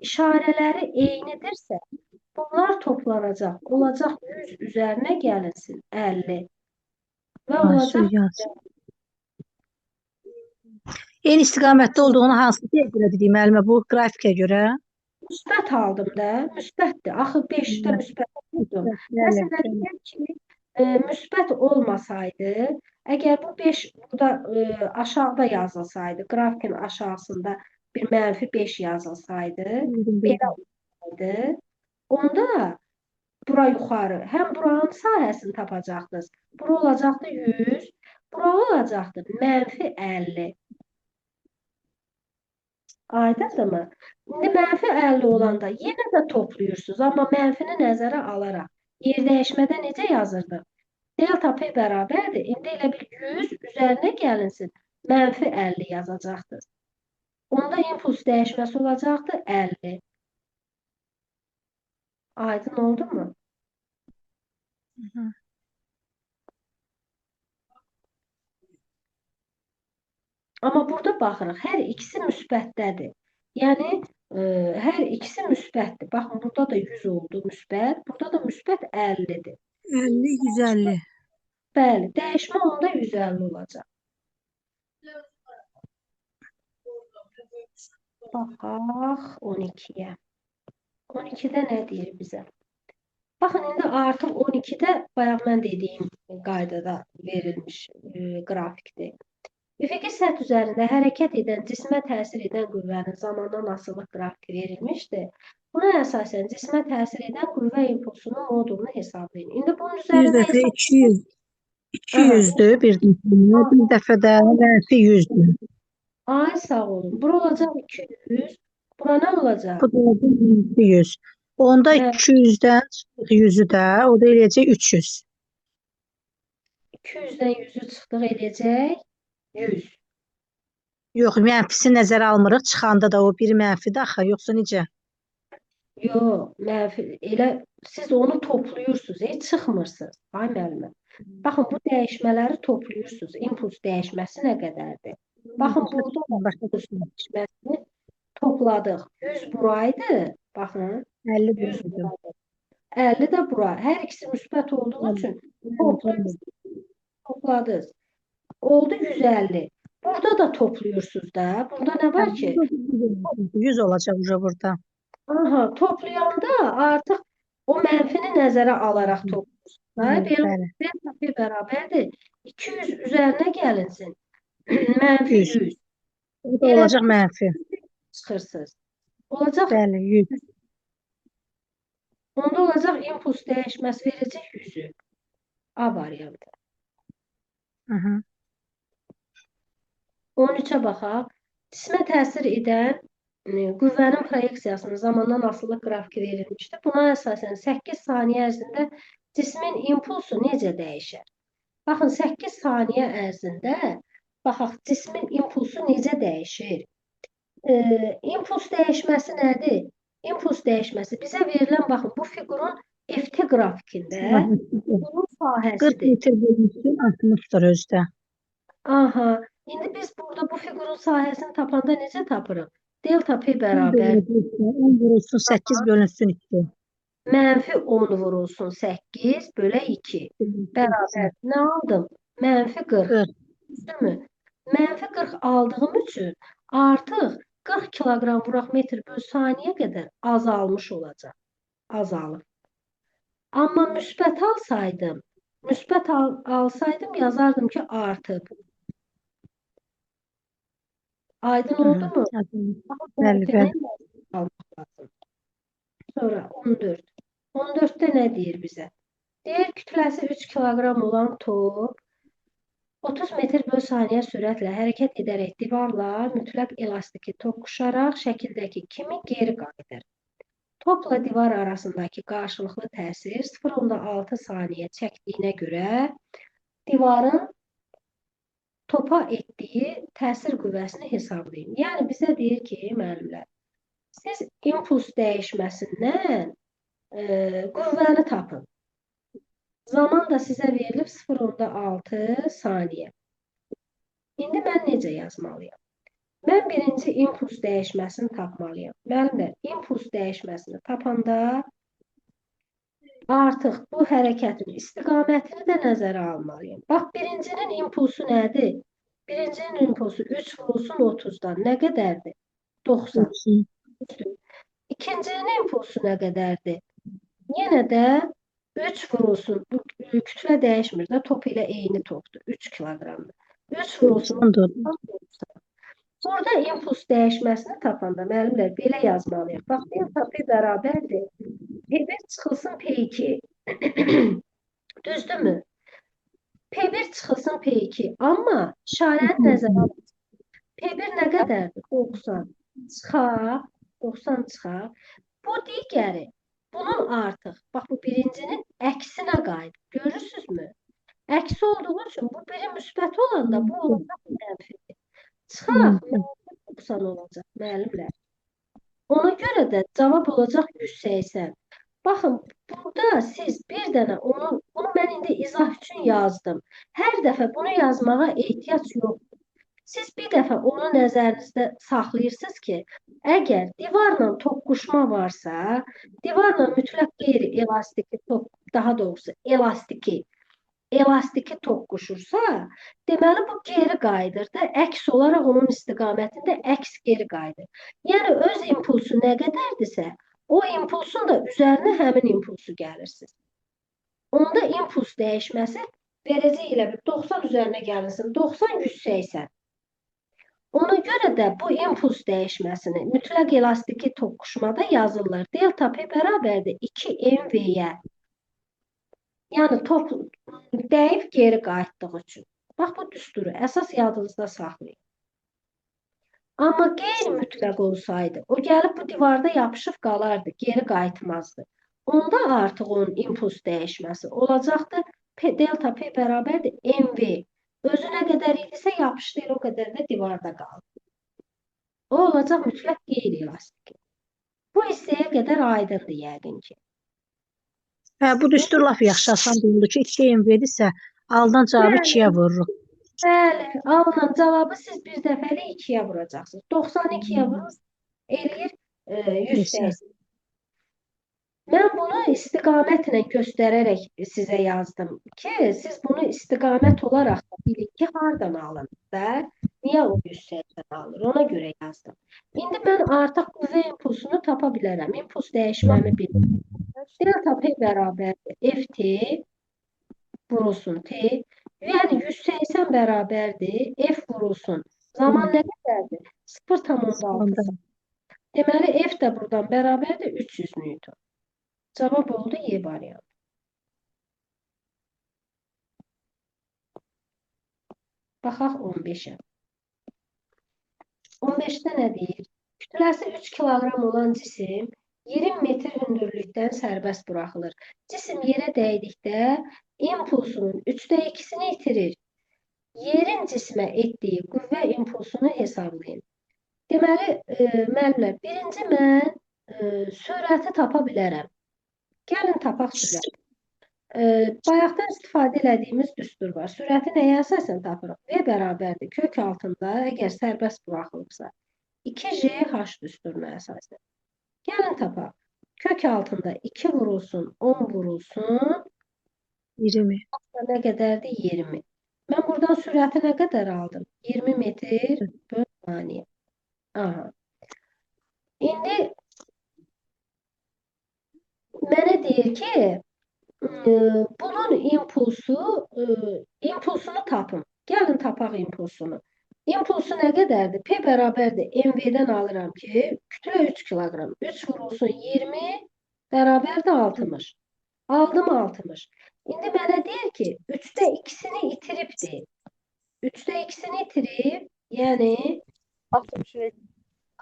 Speaker 1: işarələri eynidirsə, bunlar toplanacaq. Olacaq 100 üzərinə gəlinsin 50. Və olacaq
Speaker 2: Eyni istiqamətdə olduğunu hansı görə dedik müəllimə, bu qrafikə görə?
Speaker 1: Müsbət aldım da, müsbətdir. Axı 5-də müsbət vurdum. Məsələn, deyək ki, müsbət olmasaydı, əgər bu 5 burada aşağıda yazılsaydı, qrafikin aşağısında bir mənfi 5 yazılsaydı, belə olsaydı, onda bura yuxarı, həm buranın sahəsini tapacaqdınız. Bura olacaqdı 100, bura olacaqdı mənfi 50. Aydındırmı? İndi mənfi 50 olanda yenə də toplayırsınız, amma mənfini nəzərə alaraq yer dəyişmədə necə yazırdıq? Delta P bərabərdir. İndi elə bir 100 üzərinə gəlinsin, mənfi 50 yazacaqdınız. Onda impuls dəyişməsi olacaqdı 50. Aydın oldu mu? Amma burada baxırıq, hər ikisi müsbətdədir. Yəni, hər ikisi müsbətdir. Baxın, burada da 100 oldu müsbət, burada da müsbət 50-dir.
Speaker 2: 50, 150.
Speaker 1: Bəli, dəyişmə onda 150 olacaq. Baxaq 12-yə. 12-də nə deyir bizə? Baxın, indi artıq 12-də bayaq mən dediyim qaydada verilmiş qrafikdir. Üfüqi səth üzərində hərəkət edən cismə təsir edən qüvvənin zamandan asılı qrafiki verilmişdir. Buna əsasən cismə təsir edən qüvvə impulsunun modulunu hesablayın. İndi bunun üzərində
Speaker 2: Bir dəfə 200-dür, bir dəfə, bir dəfə də mənfi 100-dür.
Speaker 1: Ay, sağ olun. Bura olacaq 200. Bura nə olacaq?
Speaker 2: Bu da olacaq mənfi 100. Onda 200-dən 100-ü də, o da eləyəcək 300.
Speaker 1: 200-dən 100-ü çıxdıq eləyəcək 100.
Speaker 2: Yox, mənfisi nəzərə almırıq. Çıxanda da o bir mənfidir axı, yoxsa necə?
Speaker 1: Yox, mənfi, elə siz onu toplayırsınız, heç çıxmırsınız. Ay müəllimə. Baxın, bu dəyişmələri toplayırsınız. İmpuls dəyişməsi nə qədərdir? Baxın, burada da impuls dəyişməsini topladıq. 100 buraydı. Baxın,
Speaker 2: 50
Speaker 1: 100 buraydı. 50 də bura. Hər ikisi müsbət olduğu üçün toplayırsınız. Topladınız. Oldu 150. Burada da topluyorsunuz da. Burada nə var ki?
Speaker 2: 100 olacaq uca burada.
Speaker 1: Aha, toplayanda artıq o mənfini nəzərə alaraq toplayırsınız da.
Speaker 2: Bəli, bəli.
Speaker 1: Delta P bərabərdir. 200 üzərinə gəlinsin. Mənfi
Speaker 2: 100.
Speaker 1: 100
Speaker 2: O da
Speaker 1: Elə
Speaker 2: olacaq mənfi.
Speaker 1: çıxırsınız. Olacaq,
Speaker 2: Bəli, 100.
Speaker 1: onda olacaq impuls dəyişməsi verəcək 100-ü. A variantı.
Speaker 2: Hı -hı.
Speaker 1: 13-ə baxaq. Cismə təsir edən qüvvənin proyeksiyasının zamandan asılı qrafiki verilmişdir. Buna əsasən 8 saniyə ərzində cismin impulsu necə dəyişər? Baxın, 8 saniyə ərzində baxaq, cismin impulsu necə dəyişir? İmpuls dəyişməsi nədir? İmpuls dəyişməsi bizə verilən, baxın, bu fiqurun FT qrafikində bunun
Speaker 2: 40
Speaker 1: sahəsidir.
Speaker 2: metr bölünsün 60-dır özdə.
Speaker 1: Aha, indi biz burada bu fiqurun sahəsini tapanda necə tapırıq? Delta P bərabər
Speaker 2: 10 vurulsun 8 bölünsün 2.
Speaker 1: mənfi 10 vurulsun 8 bölə 2 bərabər. Nə aldım? Mənfi 40.
Speaker 2: 40.
Speaker 1: Düzdürmü? Mənfi 40 aldığım üçün artıq 40 kiloqram vuraq metr böl saniyə qədər azalmış olacaq. Azalır. Amma müsbət alsaydım, müsbət alsaydım yazardım ki, artıb. Aydın oldu mu?
Speaker 2: Bəli, bəli.
Speaker 1: Almaq lazım. Sonra 14. 14-də nə deyir bizə? Deyir, kütləsi 3 kiloqram olan top 30 metr böl saniyə sürətlə hərəkət edərək divarla mütləq elastiki toqquşaraq şəkildəki kimi geri qayıdır. Topla divar arasındakı qarşılıqlı təsir 0,6 saniyə çəkdiyinə görə divarın topa etdiyi təsir qüvvəsini hesablayın. Yəni bizə deyir ki, müəllimlər, siz impuls dəyişməsindən qüvvəni tapın. Zaman da sizə verilib 0,6 saniyə. İndi mən necə yazmalıyam? Mən birinci impuls dəyişməsini tapmalıyam. Müəllimlər, impuls dəyişməsini tapanda artıq bu hərəkətin istiqamətini də nəzərə almalıyam. Bax, birincinin impulsu nədir? Birincinin impulsu 3 vurulsun 30-dan nə qədərdir? 90. İkincinin impulsu nə qədərdir? Yenə də 3 vurulsun, bu kütlə dəyişmir də, top ilə eyni topdur, 3 kiloqramdır. 3 vurulsun, 90. Burada impuls dəyişməsini tapanda, müəllimlər, belə yazmalıyıq. Bax, delta P bərabərdir. P1 çıxılsın P2. Düzdürmü? P1 çıxılsın P2. Amma işarəni nəzərə alın. P1 nə qədərdir? 90. Çıxaq, 90 çıxaq. Bu digəri, bunun artıq, bax bu birincinin əksinə qayıdır. Görürsünüzmü? Əksi olduğu üçün bu biri müsbət olanda bu olacaq mənfidir. Çıxaq, mənfi 90 olacaq, müəllimlər. Ona görə də cavab olacaq 180. Baxın, burada siz bir dənə onu, bunu mən indi izah üçün yazdım. Hər dəfə bunu yazmağa ehtiyac yoxdur. Siz bir dəfə onu nəzərinizdə saxlayırsınız ki, əgər divarla toqquşma varsa, divarla mütləq qeyri-elastiki top, daha doğrusu elastiki toqquşursa, deməli bu geri qayıdır da, əks olaraq onun istiqamətində əks geri qayıdır. Yəni öz impulsu nə qədərdirsə, o impulsun da üzərinə həmin impulsu gəlirsiniz. Onda impuls dəyişməsi verəcək elə bir 90 üzərinə gəlinsin, 90, 180. Ona görə də bu impuls dəyişməsini mütləq elastiki toqquşmada yazırlar. Delta P bərabərdir 2 MV-yə. Yəni top dəyib geri qayıtdığı üçün. Bax bu düsturu əsas yadınızda saxlayın. Amma qeyri-mütləq olsaydı, o gəlib bu divarda yapışıb qalardı, geri qayıtmazdı. Onda artıq onun impuls dəyişməsi olacaqdı. P, delta P bərabərdir MV. Özü nə qədər idisə yapışdı, o qədər də divarda qaldı. O olacaq mütləq qeyri-elastiki. Bu hissəyə qədər aydındır yəqin ki.
Speaker 2: Hə, bu düstur lap yaxşı asan oldu ki, 2 MV-dirsə, alınan cavabı 2-yə vururuq.
Speaker 1: Bəli, alınan cavabı siz bir dəfəlik 2-yə vuracaqsınız. 92-yə vurur, eləyir 180. Mən bunu istiqamətlə göstərərək sizə yazdım ki, siz bunu istiqamət olaraq da bilin ki, hardan alınır da, niyə o 180 alınır, ona görə yazdım. İndi mən artıq qüvvə impulsunu tapa bilərəm. İmpuls dəyişməmi bilirəm. Delta P bərabərdir FT vurulsun T. Yəni 180 bərabərdir F vurulsun. Zaman nə qədərdir? 0,6. Deməli, F də buradan bərabərdir 300 Newton. Cavab oldu Y variantı. Baxaq 15-ə. 15-də nə deyir? Kütləsi 3 kiloqram olan cisim 20 metr hündürlükdən sərbəst buraxılır. Cisim yerə dəydikdə impulsunun 3də 2-sini itirir. Yerin cismə etdiyi qüvvə impulsunu hesablayın. Deməli, müəllimlər, birinci mən sürəti tapa bilərəm. Gəlin tapaq sürəti. Bayaqdan istifadə elədiyimiz düstur var. Sürəti nəyə əsasən tapırıq? V bərabərdir. Kök altında əgər sərbəst buraxılıbsa 2J H düsturuna əsasən. Gəlin tapaq. Kök altında 2 vurulsun, 10 vurulsun.
Speaker 2: 20.
Speaker 1: Nə qədərdir? 20. Mən buradan sürəti nə qədər aldım? 20 metr böl saniyə. Aha. İndi mənə deyir ki, bunun impulsunu tapın. Gəlin tapaq impulsunu. İmpulsu nə qədərdir? P bərabərdir. MV-dən alıram ki, kütlə 3 kiloqram. 3 vurulsun 20 bərabərdir 60. Aldım 60. İndi mənə deyir ki, 3-də 2-sini itiribdir. 3-də 2-sini itirib, yəni
Speaker 3: 60-ın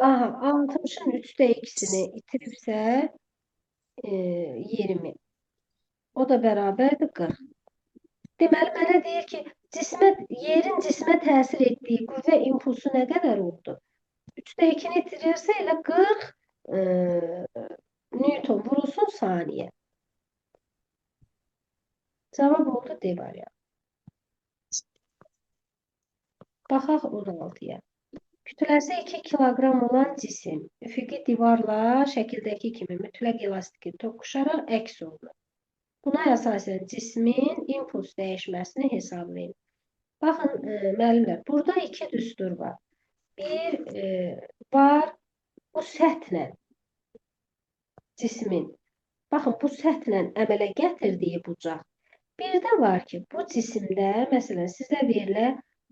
Speaker 1: aha, 60-ın 3-də 2-sini itiribsə 20. O da bərabərdir 40. Deməli, mənə deyir ki, yerin cismə təsir etdiyi qüvvə impulsu nə qədər oldu? 3-də 2-ni itirirsə elə 40 Newton vurulsun saniyə. Cavab oldu D variantı. Baxaq 16-ya. Kütləsi 2 kiloqram olan cisim üfüqi divarla şəkildəki kimi mütləq elastiki toqquşaraq əks olunur. Buna əsasən cismin impuls dəyişməsini hesablayın. Baxın, müəllimlər, burada iki düstur var. Bir var bu səthlə cismin, baxın, bu səthlə əmələ gətirdiyi bucaq. Bir də var ki, bu cisimdə, məsələn, sizə verilə,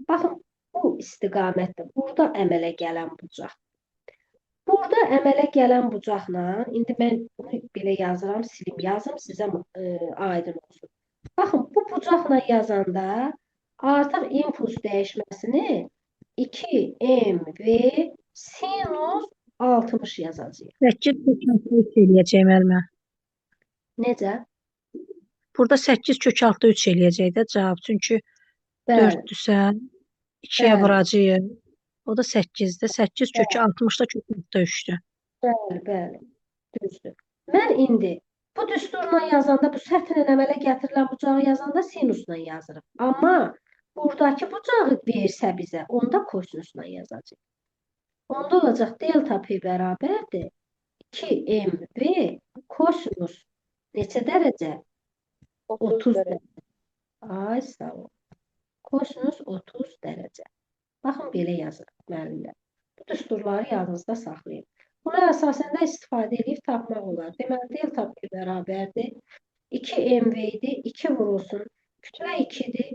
Speaker 1: baxın, bu istiqamətdə burada əmələ gələn bucaq. Burada əmələ gələn bucaqla, indi mən bunu belə yazıram, silim, yazım, sizə aydın olsun. Baxın, bu bucaqla yazanda artıq impuls dəyişməsini 2mv sinus 60 yazacağıq.
Speaker 2: 8 kök altı 3 eləyəcək müəllimə.
Speaker 1: Necə?
Speaker 2: Burada 8 kök altı 3 eləyəcək də cavab. Çünki 4-dürsə 2-yə vuracağıq. O da 8-dir. 8 kökü 60-da kök altı 3-dür.
Speaker 1: Bəli, bəli. Düzdür. Mən indi bu düsturla yazanda, bu səthlə əmələ gətirilən bucağı yazanda sinusla yazırıq. Amma buradakı bucağı versə bizə, onda kosinusla yazacaq. Onda olacaq delta P bərabərdir 2mv kosinus neçə dərəcə? 30 dərəcə. Ay, sağ ol. Kosinus 30 dərəcə. Baxın, belə yazırıq, müəllimlər. Bu düsturları yadınızda saxlayın. Buna əsasən də istifadə edib tapmaq olar. Deməli, delta P bərabərdir. 2mv idi, 2 vurulsun. Kütlə 2-dir.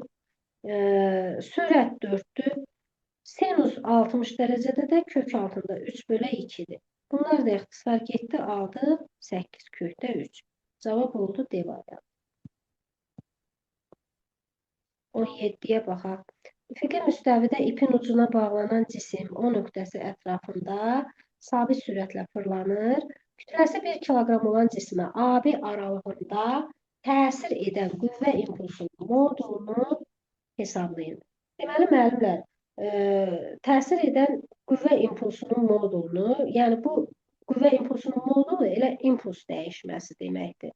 Speaker 1: Sürət 4-dür. Sinus 60 dərəcədə də kök altında 3 bölə 2-dir. Bunlar da ixtisar getdi, aldıq 8 kökdə 3. Cavab oldu D variantı. 17-yə baxaq. Üfüqi müstəvidə ipin ucuna bağlanan cisim O nöqtəsi ətrafında sabit sürətlə fırlanır. Kütləsi 1 kiloqram olan cismə AB aralığında təsir edən qüvvə impulsunun modulunu hesablayın. Deməli, müəllimlər, təsir edən qüvvə impulsunun modulunu, yəni bu qüvvə impulsunun modulu elə impuls dəyişməsi deməkdir.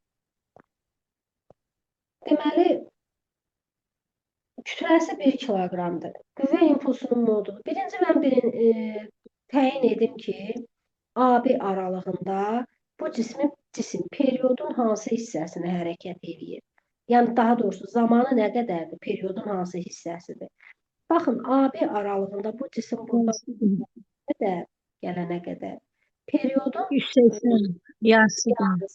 Speaker 1: Deməli, kütləsi 1 kiloqramdır. Qüvvə impulsunun modulu. Birinci mən təyin edim ki, AB aralığında bu cismi Cisim periodun hansı hissəsini hərəkət eləyir? Yəni, daha doğrusu, zamanı nə qədərdir? Periodun hansı hissəsidir? Baxın, AB aralığında bu cisim burada qədər, gələnə qədər. Periodun
Speaker 2: 180 yarısıdır.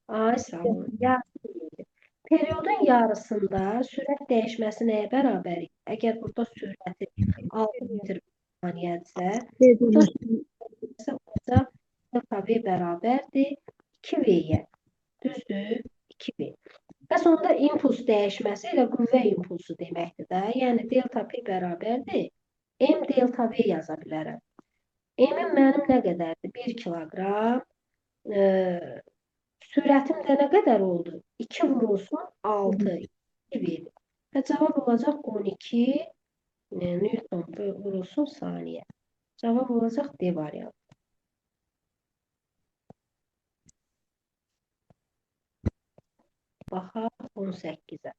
Speaker 1: Ay, sağ olun. Yarısı. Periodun yarısında sürət dəyişməsi nəyə bərabər? Əgər burada sürəti 6 metr saniyədirsə, burada sürəti olacaq delta V bərabərdir 2V-yə. Düzdür? 2V. Bəs onda impuls dəyişməsi elə qüvvə impulsu deməkdir də. Yəni delta P bərabərdir M delta V yaza bilərəm. M-im mənim nə qədərdir? 1 kiloqram. Sürətim də nə qədər oldu? 2 vurulsun 6. 2V-dir. Və cavab olacaq 12 Newton vurulsun saniyə. Cavab olacaq D variantı. Baxaq 18-ə.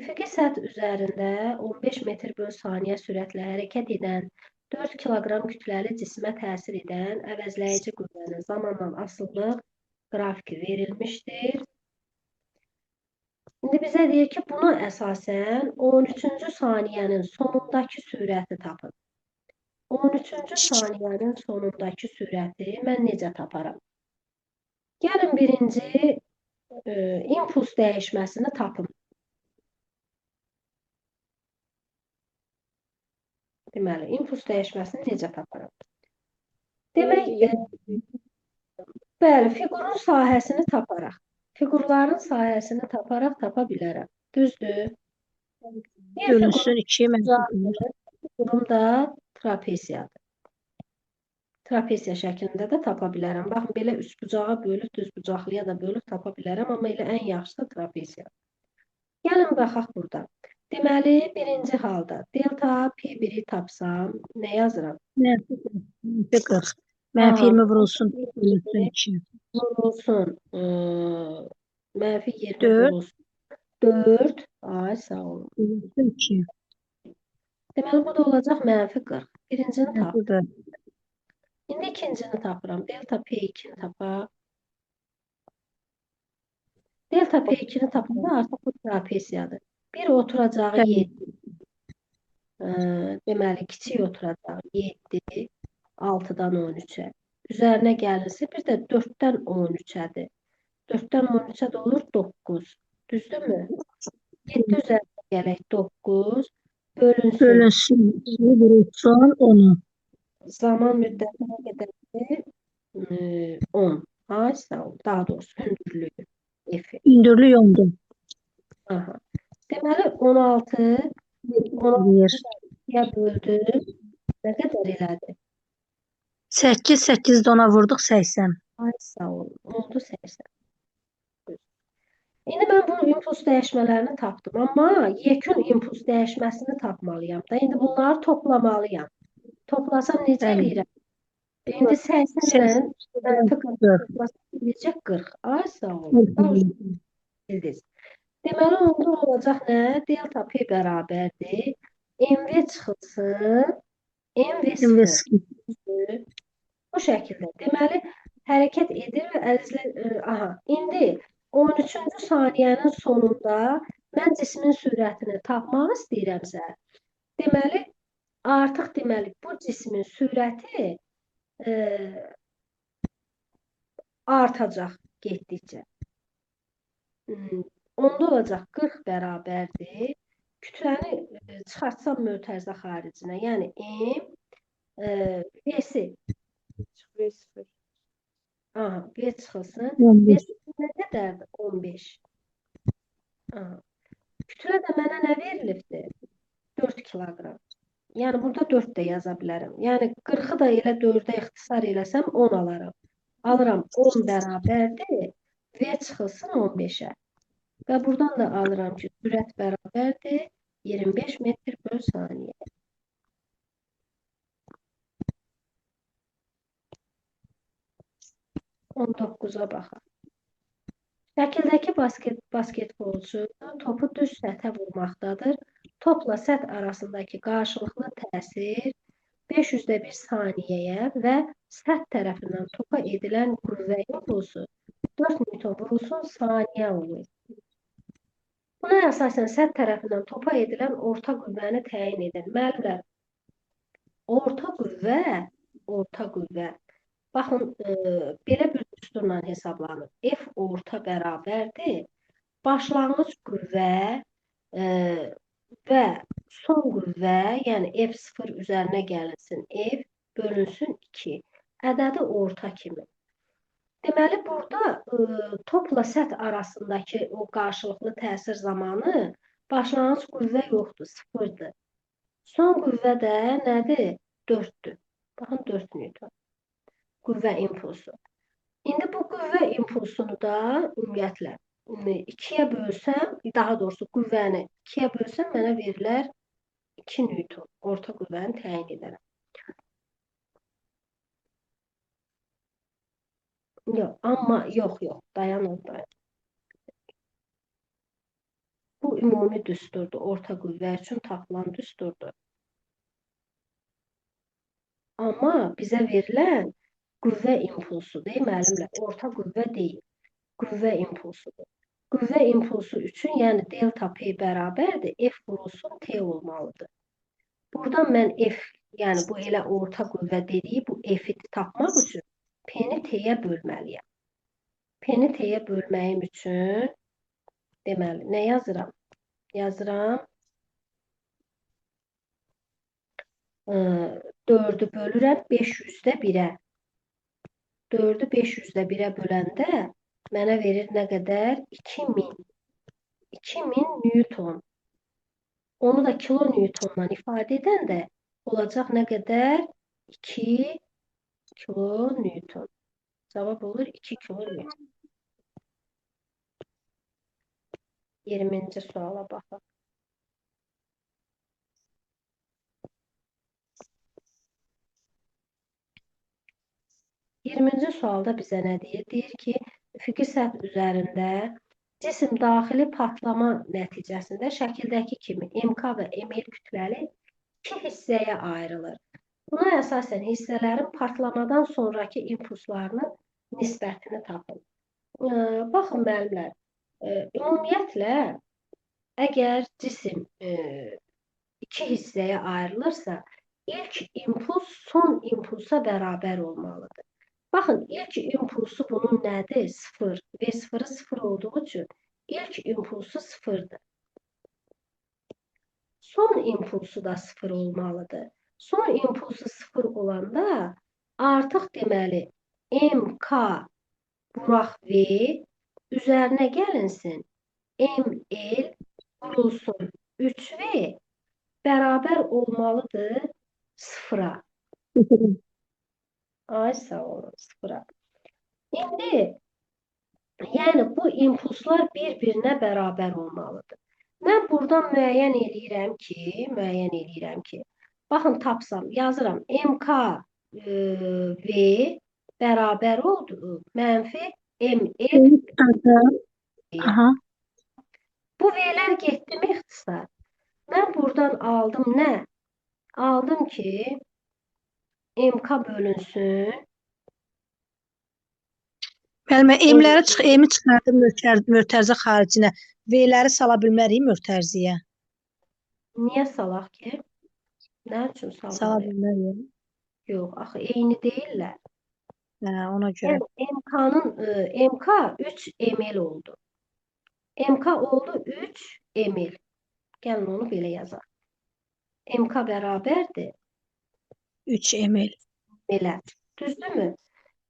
Speaker 1: Üfüqi səth üzərində 15 metr böl saniyə sürətlə hərəkət edən 4 kiloqram kütləli cismə təsir edən əvəzləyici qüvvənin zamanla asılılıq qrafiki verilmişdir. İndi bizə deyir ki, buna əsasən 13-cü saniyənin sonundakı sürəti tapın. 13-cü saniyənin sonundakı sürəti mən necə taparam? Gəlin birinci impuls dəyişməsini tapım. Deməli, impuls dəyişməsini necə taparam? Demək, bəli, fiqurun sahəsini taparaq. Fiqurların sahəsini taparaq tapa bilərəm. Düzdür?
Speaker 2: Bölünsün 2, mənfi.
Speaker 1: Figurum da trapesiyadır. Trapesiya şəklində də tapa bilərəm. Baxın, belə üçbucağa bölüb, düzbucaqlıya da bölüb tapa bilərəm. Amma elə ən yaxşısı da trapesiyadır. Gəlin, baxaq burada. Deməli, birinci halda delta P1-i tapsam, nə yazıram?
Speaker 2: Mənfi 40. Mənfi 20 vurulsun, bölünsün 2.
Speaker 1: Vurulsun, mənfi 20 vurulsun. 4. Ay, sağ olun.
Speaker 2: Bölünsün 2.
Speaker 1: Deməli, bu da olacaq mənfi 40. Birincini tapıram. İndi ikincini tapıram. Delta P2-ni tapaq. Delta P2-ni tapanda artıq bu trapesiyadır. Bir oturacağı 7. Deməli, kiçik oturacağı 7, 6-dan 13-ə. Üzərinə gəlinsə, bir də 4-dən 13-ədir. 4-dən 13-ə də olur 9. Düzdürmü? 7 üzərinə gələk 9. Bölünsün.
Speaker 2: Bölünsün. Vurulsun 10.
Speaker 1: Zaman müddəti nə qədərdir? 10. Ay, sağ ol. Daha doğrusu, hündürlüyü.
Speaker 2: Hündürlük 10-dur.
Speaker 1: Aha. Deməli, 16, 16-ya böldüm. Nə qədər elədi?
Speaker 2: 8, 8 də ona vurduq, 80.
Speaker 1: Ay, sağ olun. Oldu 80. İndi mən bu impuls dəyişmələrini tapdım. Amma yekun impuls dəyişməsini tapmalıyam da. İndi bunları toplamalıyam. Toplasam necə eləyirəm? İndi 80-lə mənfi 40 toplasam necə 40? Ay, sağ olun. Bildiniz. Deməli, onda olacaq nə? Delta P bərabərdir. MV çıxılsın. MV 0. Bu şəkildə. Deməli, hərəkət edir və əzizlə... Aha, indi 13-cü saniyənin sonunda mən cismin sürətini tapmaq istəyirəmsə, deməli, artıq deməli, bu cismin sürəti artacaq getdikcə. Onda olacaq 40 bərabərdir. Kütləni çıxartsam mötərizə xaricinə, yəni M, V-si.
Speaker 3: V0.
Speaker 1: Aha, V çıxılsın. V nə qədərdir? 15. Aha. Kütlə də mənə nə verilibdir? 4 kiloqram. Yəni, burada 4 də yaza bilərəm. Yəni, 40-ı da elə 4-ə ixtisar eləsəm 10 alaram. Alıram 10 bərabərdir. V çıxılsın 15-ə. Və buradan da alıram ki, sürət bərabərdir 25 metr böl saniyə. On 19-a baxaq. Şəkildəki basketbolçu topu düz səthə vurmaqdadır. Topla səth arasındakı qarşılıqlı təsir 501 saniyəyə və səth tərəfindən topa edilən qüvvə impulsu 4 Newton vurulsun saniyə olur. Buna əsasən səth tərəfindən topa edilən orta qüvvəni təyin edin. Müəllimlər, orta qüvvə, baxın, belə bir düsturla hesablanır. F orta bərabərdir. Başlanğıc qüvvə və son qüvvə, yəni F0 üzərinə gəlinsin, F bölünsün 2. Ədədi orta kimi. Deməli, burada topla səth arasındakı o qarşılıqlı təsir zamanı başlanğıc qüvvə yoxdur, 0-dır. Son qüvvə də nədir? 4-dür. Baxın, 4 Newton. Qüvvə impulsu. İndi bu qüvvə impulsunu da ümumiyyətlə 2-yə bölsəm, daha doğrusu qüvvəni 2-yə bölsəm mənə verilər 2 Newton. Orta qüvvəni təyin edərəm. Yox, amma yox, dayanın, dayanın. Bu ümumi düsturdur, orta qüvvə üçün tapılan düsturdur. Amma bizə verilən qüvvə impulsu deyil, müəllimlər, orta qüvvə deyil, qüvvə impulsudur. Qüvvə impulsu üçün, yəni delta P bərabərdir, F vurulsun T olmalıdır. Buradan mən F, yəni bu elə orta qüvvə dediyi, bu F-i tapmaq üçün P-ni T-yə bölməliyəm. P-ni T-yə bölməyim üçün, deməli, nə yazıram? Yazıram, 4-ü bölürəm 500-də 1-ə. 4-ü 500-də 1-ə böləndə mənə verir nə qədər? 2000. 2000 Newton. Onu da kilo Newtondan ifadə edəndə olacaq nə qədər? 2 kilo Newton. Cavab olur 2 kilo Newton. 20-ci suala baxaq. 20-ci sualda bizə nə deyir? Deyir ki, üfüqi səth üzərində cisim daxili patlama nəticəsində şəkildəki kimi MK və ML kütləli iki hissəyə ayrılır. Buna əsasən hissələrin partlamadan sonraki impulslarının nisbətini tapın. Baxın, müəllimlər, ümumiyyətlə, əgər cisim iki hissəyə ayrılırsa, ilk impuls son impulsa bərabər olmalıdır. Baxın, ilk impulsu bunun nədir? 0. V0-ı 0 olduğu üçün ilk impulsu 0-dır. Son impulsu da 0 olmalıdır. Son impulsu 0 olanda artıq deməli MK vuraq V üzərinə gəlinsin ML vurulsun 3V bərabər olmalıdır 0-a. Ay, sağ olun, 0-a. İndi, yəni bu impulslar bir-birinə bərabər olmalıdır. Mən buradan müəyyən eləyirəm ki, baxın, tapsam, yazıram, MK V bərabər oldu, mənfi ML.
Speaker 2: Aha.
Speaker 1: Bu V-lər getdi mi ixtisar? Mən buradan aldım nə? Aldım ki, MK bölünsün.
Speaker 2: Müəllimə, M-ləri çıx, M-i çıxardım mötərizə xaricinə. V-ləri sala bilmərik mötəriziyə.
Speaker 1: Niyə salaq ki? Nə üçün
Speaker 2: Sala
Speaker 1: salmalıyıq?
Speaker 2: bilmərik.
Speaker 1: Yox, axı eyni deyirlər.
Speaker 2: Hə, ona görə.
Speaker 1: Yəni MK-nın MK 3 ML oldu. MK oldu 3 ML. Gəlin onu belə yazaq. MK bərabərdir
Speaker 2: 3 ML.
Speaker 1: Belə. Düzdürmü?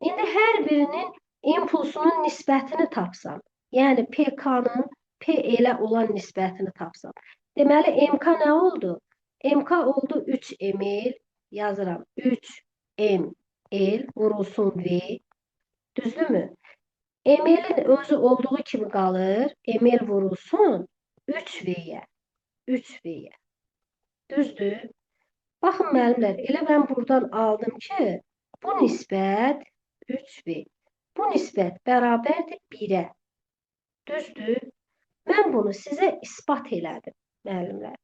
Speaker 1: İndi hər birinin impulsunun nisbətini tapsam, yəni PK-nın PL-ə olan nisbətini tapsam. Deməli, MK nə oldu? MK oldu 3 ML, yazıram 3 ML vurulsun V. Düzdürmü? ML-in özü olduğu kimi qalır. ML vurulsun 3V-yə. 3V-yə. Düzdür? Baxın, müəllimlər, elə mən buradan aldım ki, bu nisbət 3V. Bu nisbət bərabərdir 1-ə. Düzdür? Mən bunu sizə isbat elədim, müəllimlər.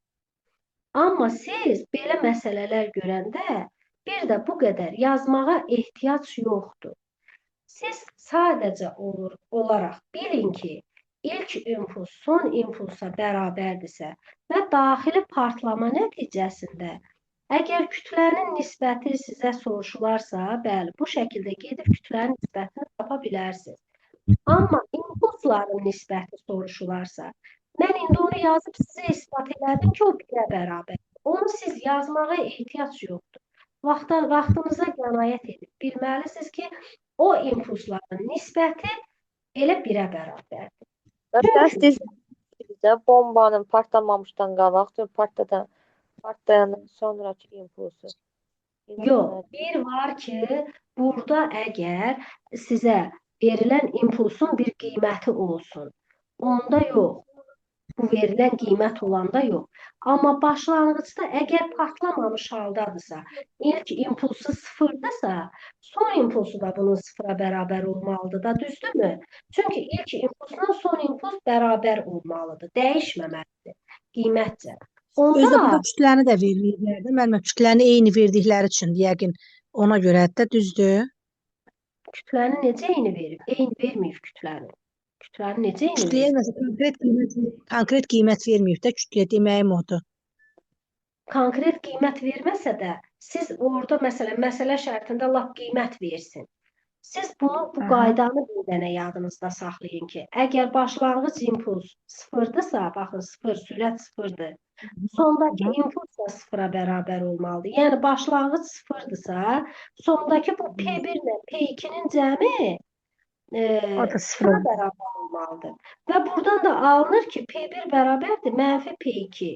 Speaker 1: Amma siz belə məsələlər görəndə bir də bu qədər yazmağa ehtiyac yoxdur. Siz sadəcə olaraq bilin ki, ilk impuls son impulsa bərabərdirsə və daxili partlama nəticəsində əgər kütlənin nisbəti sizə soruşularsa, bəli, bu şəkildə gedib kütlənin nisbətini tapa bilərsiniz. Amma impulsların nisbəti soruşularsa, mən indi onu yazıb sizə isbat elədim ki, o 1-ə bərabər. Onu siz yazmağa ehtiyac yoxdur. Vaxtınıza qənaət edib bilməlisiniz ki, o impulsların nisbəti elə 1-ə bərabərdir.
Speaker 3: Bəs bizdə bombanın partlamamışdan qabaq, partlayandan sonraki impulsu.
Speaker 1: Yox, bir var ki, burada əgər sizə verilən impulsun bir qiyməti olsun, onda yox. Bu verilən qiymət olanda yox. Amma başlanğıcda əgər partlamamış haldadırsa, ilk impulsu sıfırdırsa, son impulsu da bunun sıfıra bərabər olmalıdır da, düzdürmü? Çünki ilk impulsla son impuls bərabər olmalıdır, dəyişməməlidir qiymətcə.
Speaker 2: Özü də
Speaker 1: Onda
Speaker 2: burada kütləni də verməyiblər də. Müəllimə, kütləni eyni verdikləri üçün yəqin ona görə də düzdür.
Speaker 1: Kütləni necə eyni verib? Eyni verməyib kütləni. Kütləni necə eyni
Speaker 2: Kütləyə
Speaker 1: verib?
Speaker 2: məsələn konkret qiymət verməyib də kütləyə, deməyim odur.
Speaker 1: Konkret qiymət verməsə də siz orada məsələn məsələ şərtində lap qiymət versin. Siz bunu, bu qaydanı bir dənə yadınızda saxlayın ki, əgər başlanğıc impuls sıfırdırsa, baxın sıfır, sürət sıfırdır. Sondakı impuls da sıfıra bərabər olmalıdır. Yəni başlanğıc sıfırdırsa, sondakı bu P1 ilə P2-nin cəmi
Speaker 2: O da
Speaker 1: sıfıra
Speaker 2: sıfıra.
Speaker 1: bərabər olmalıdır. Və buradan da alınır ki, P1 bərabərdir mənfi P2.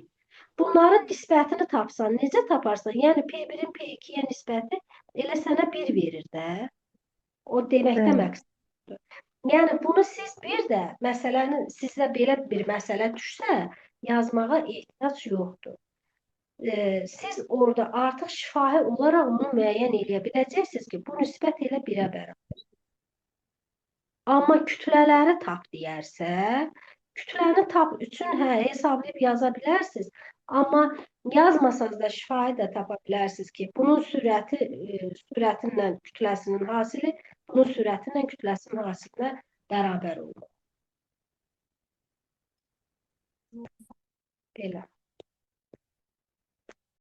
Speaker 1: Bunların nisbətini tapsan, necə taparsan? Yəni P1-in P2-yə nisbəti elə sənə 1 verir də. O deməkdə məqsəddir. Yəni bunu siz bir də məsələnin sizə belə bir məsələ düşsə, yazmağa ehtiyac yoxdur. Siz orada artıq şifahi olaraq onu müəyyən eləyə biləcəksiniz ki, bu nisbət elə 1-ə bərabər. Amma kütlələri tap deyərsə, kütləni tap üçün hesablayıb yaza bilərsiniz. Amma yazmasanız da şifahi də tapa bilərsiniz ki, bunun sürəti sürətinlə kütləsinin hasili, bunun sürətinlə kütləsinin hasilinə bərabər olmalı. Belə.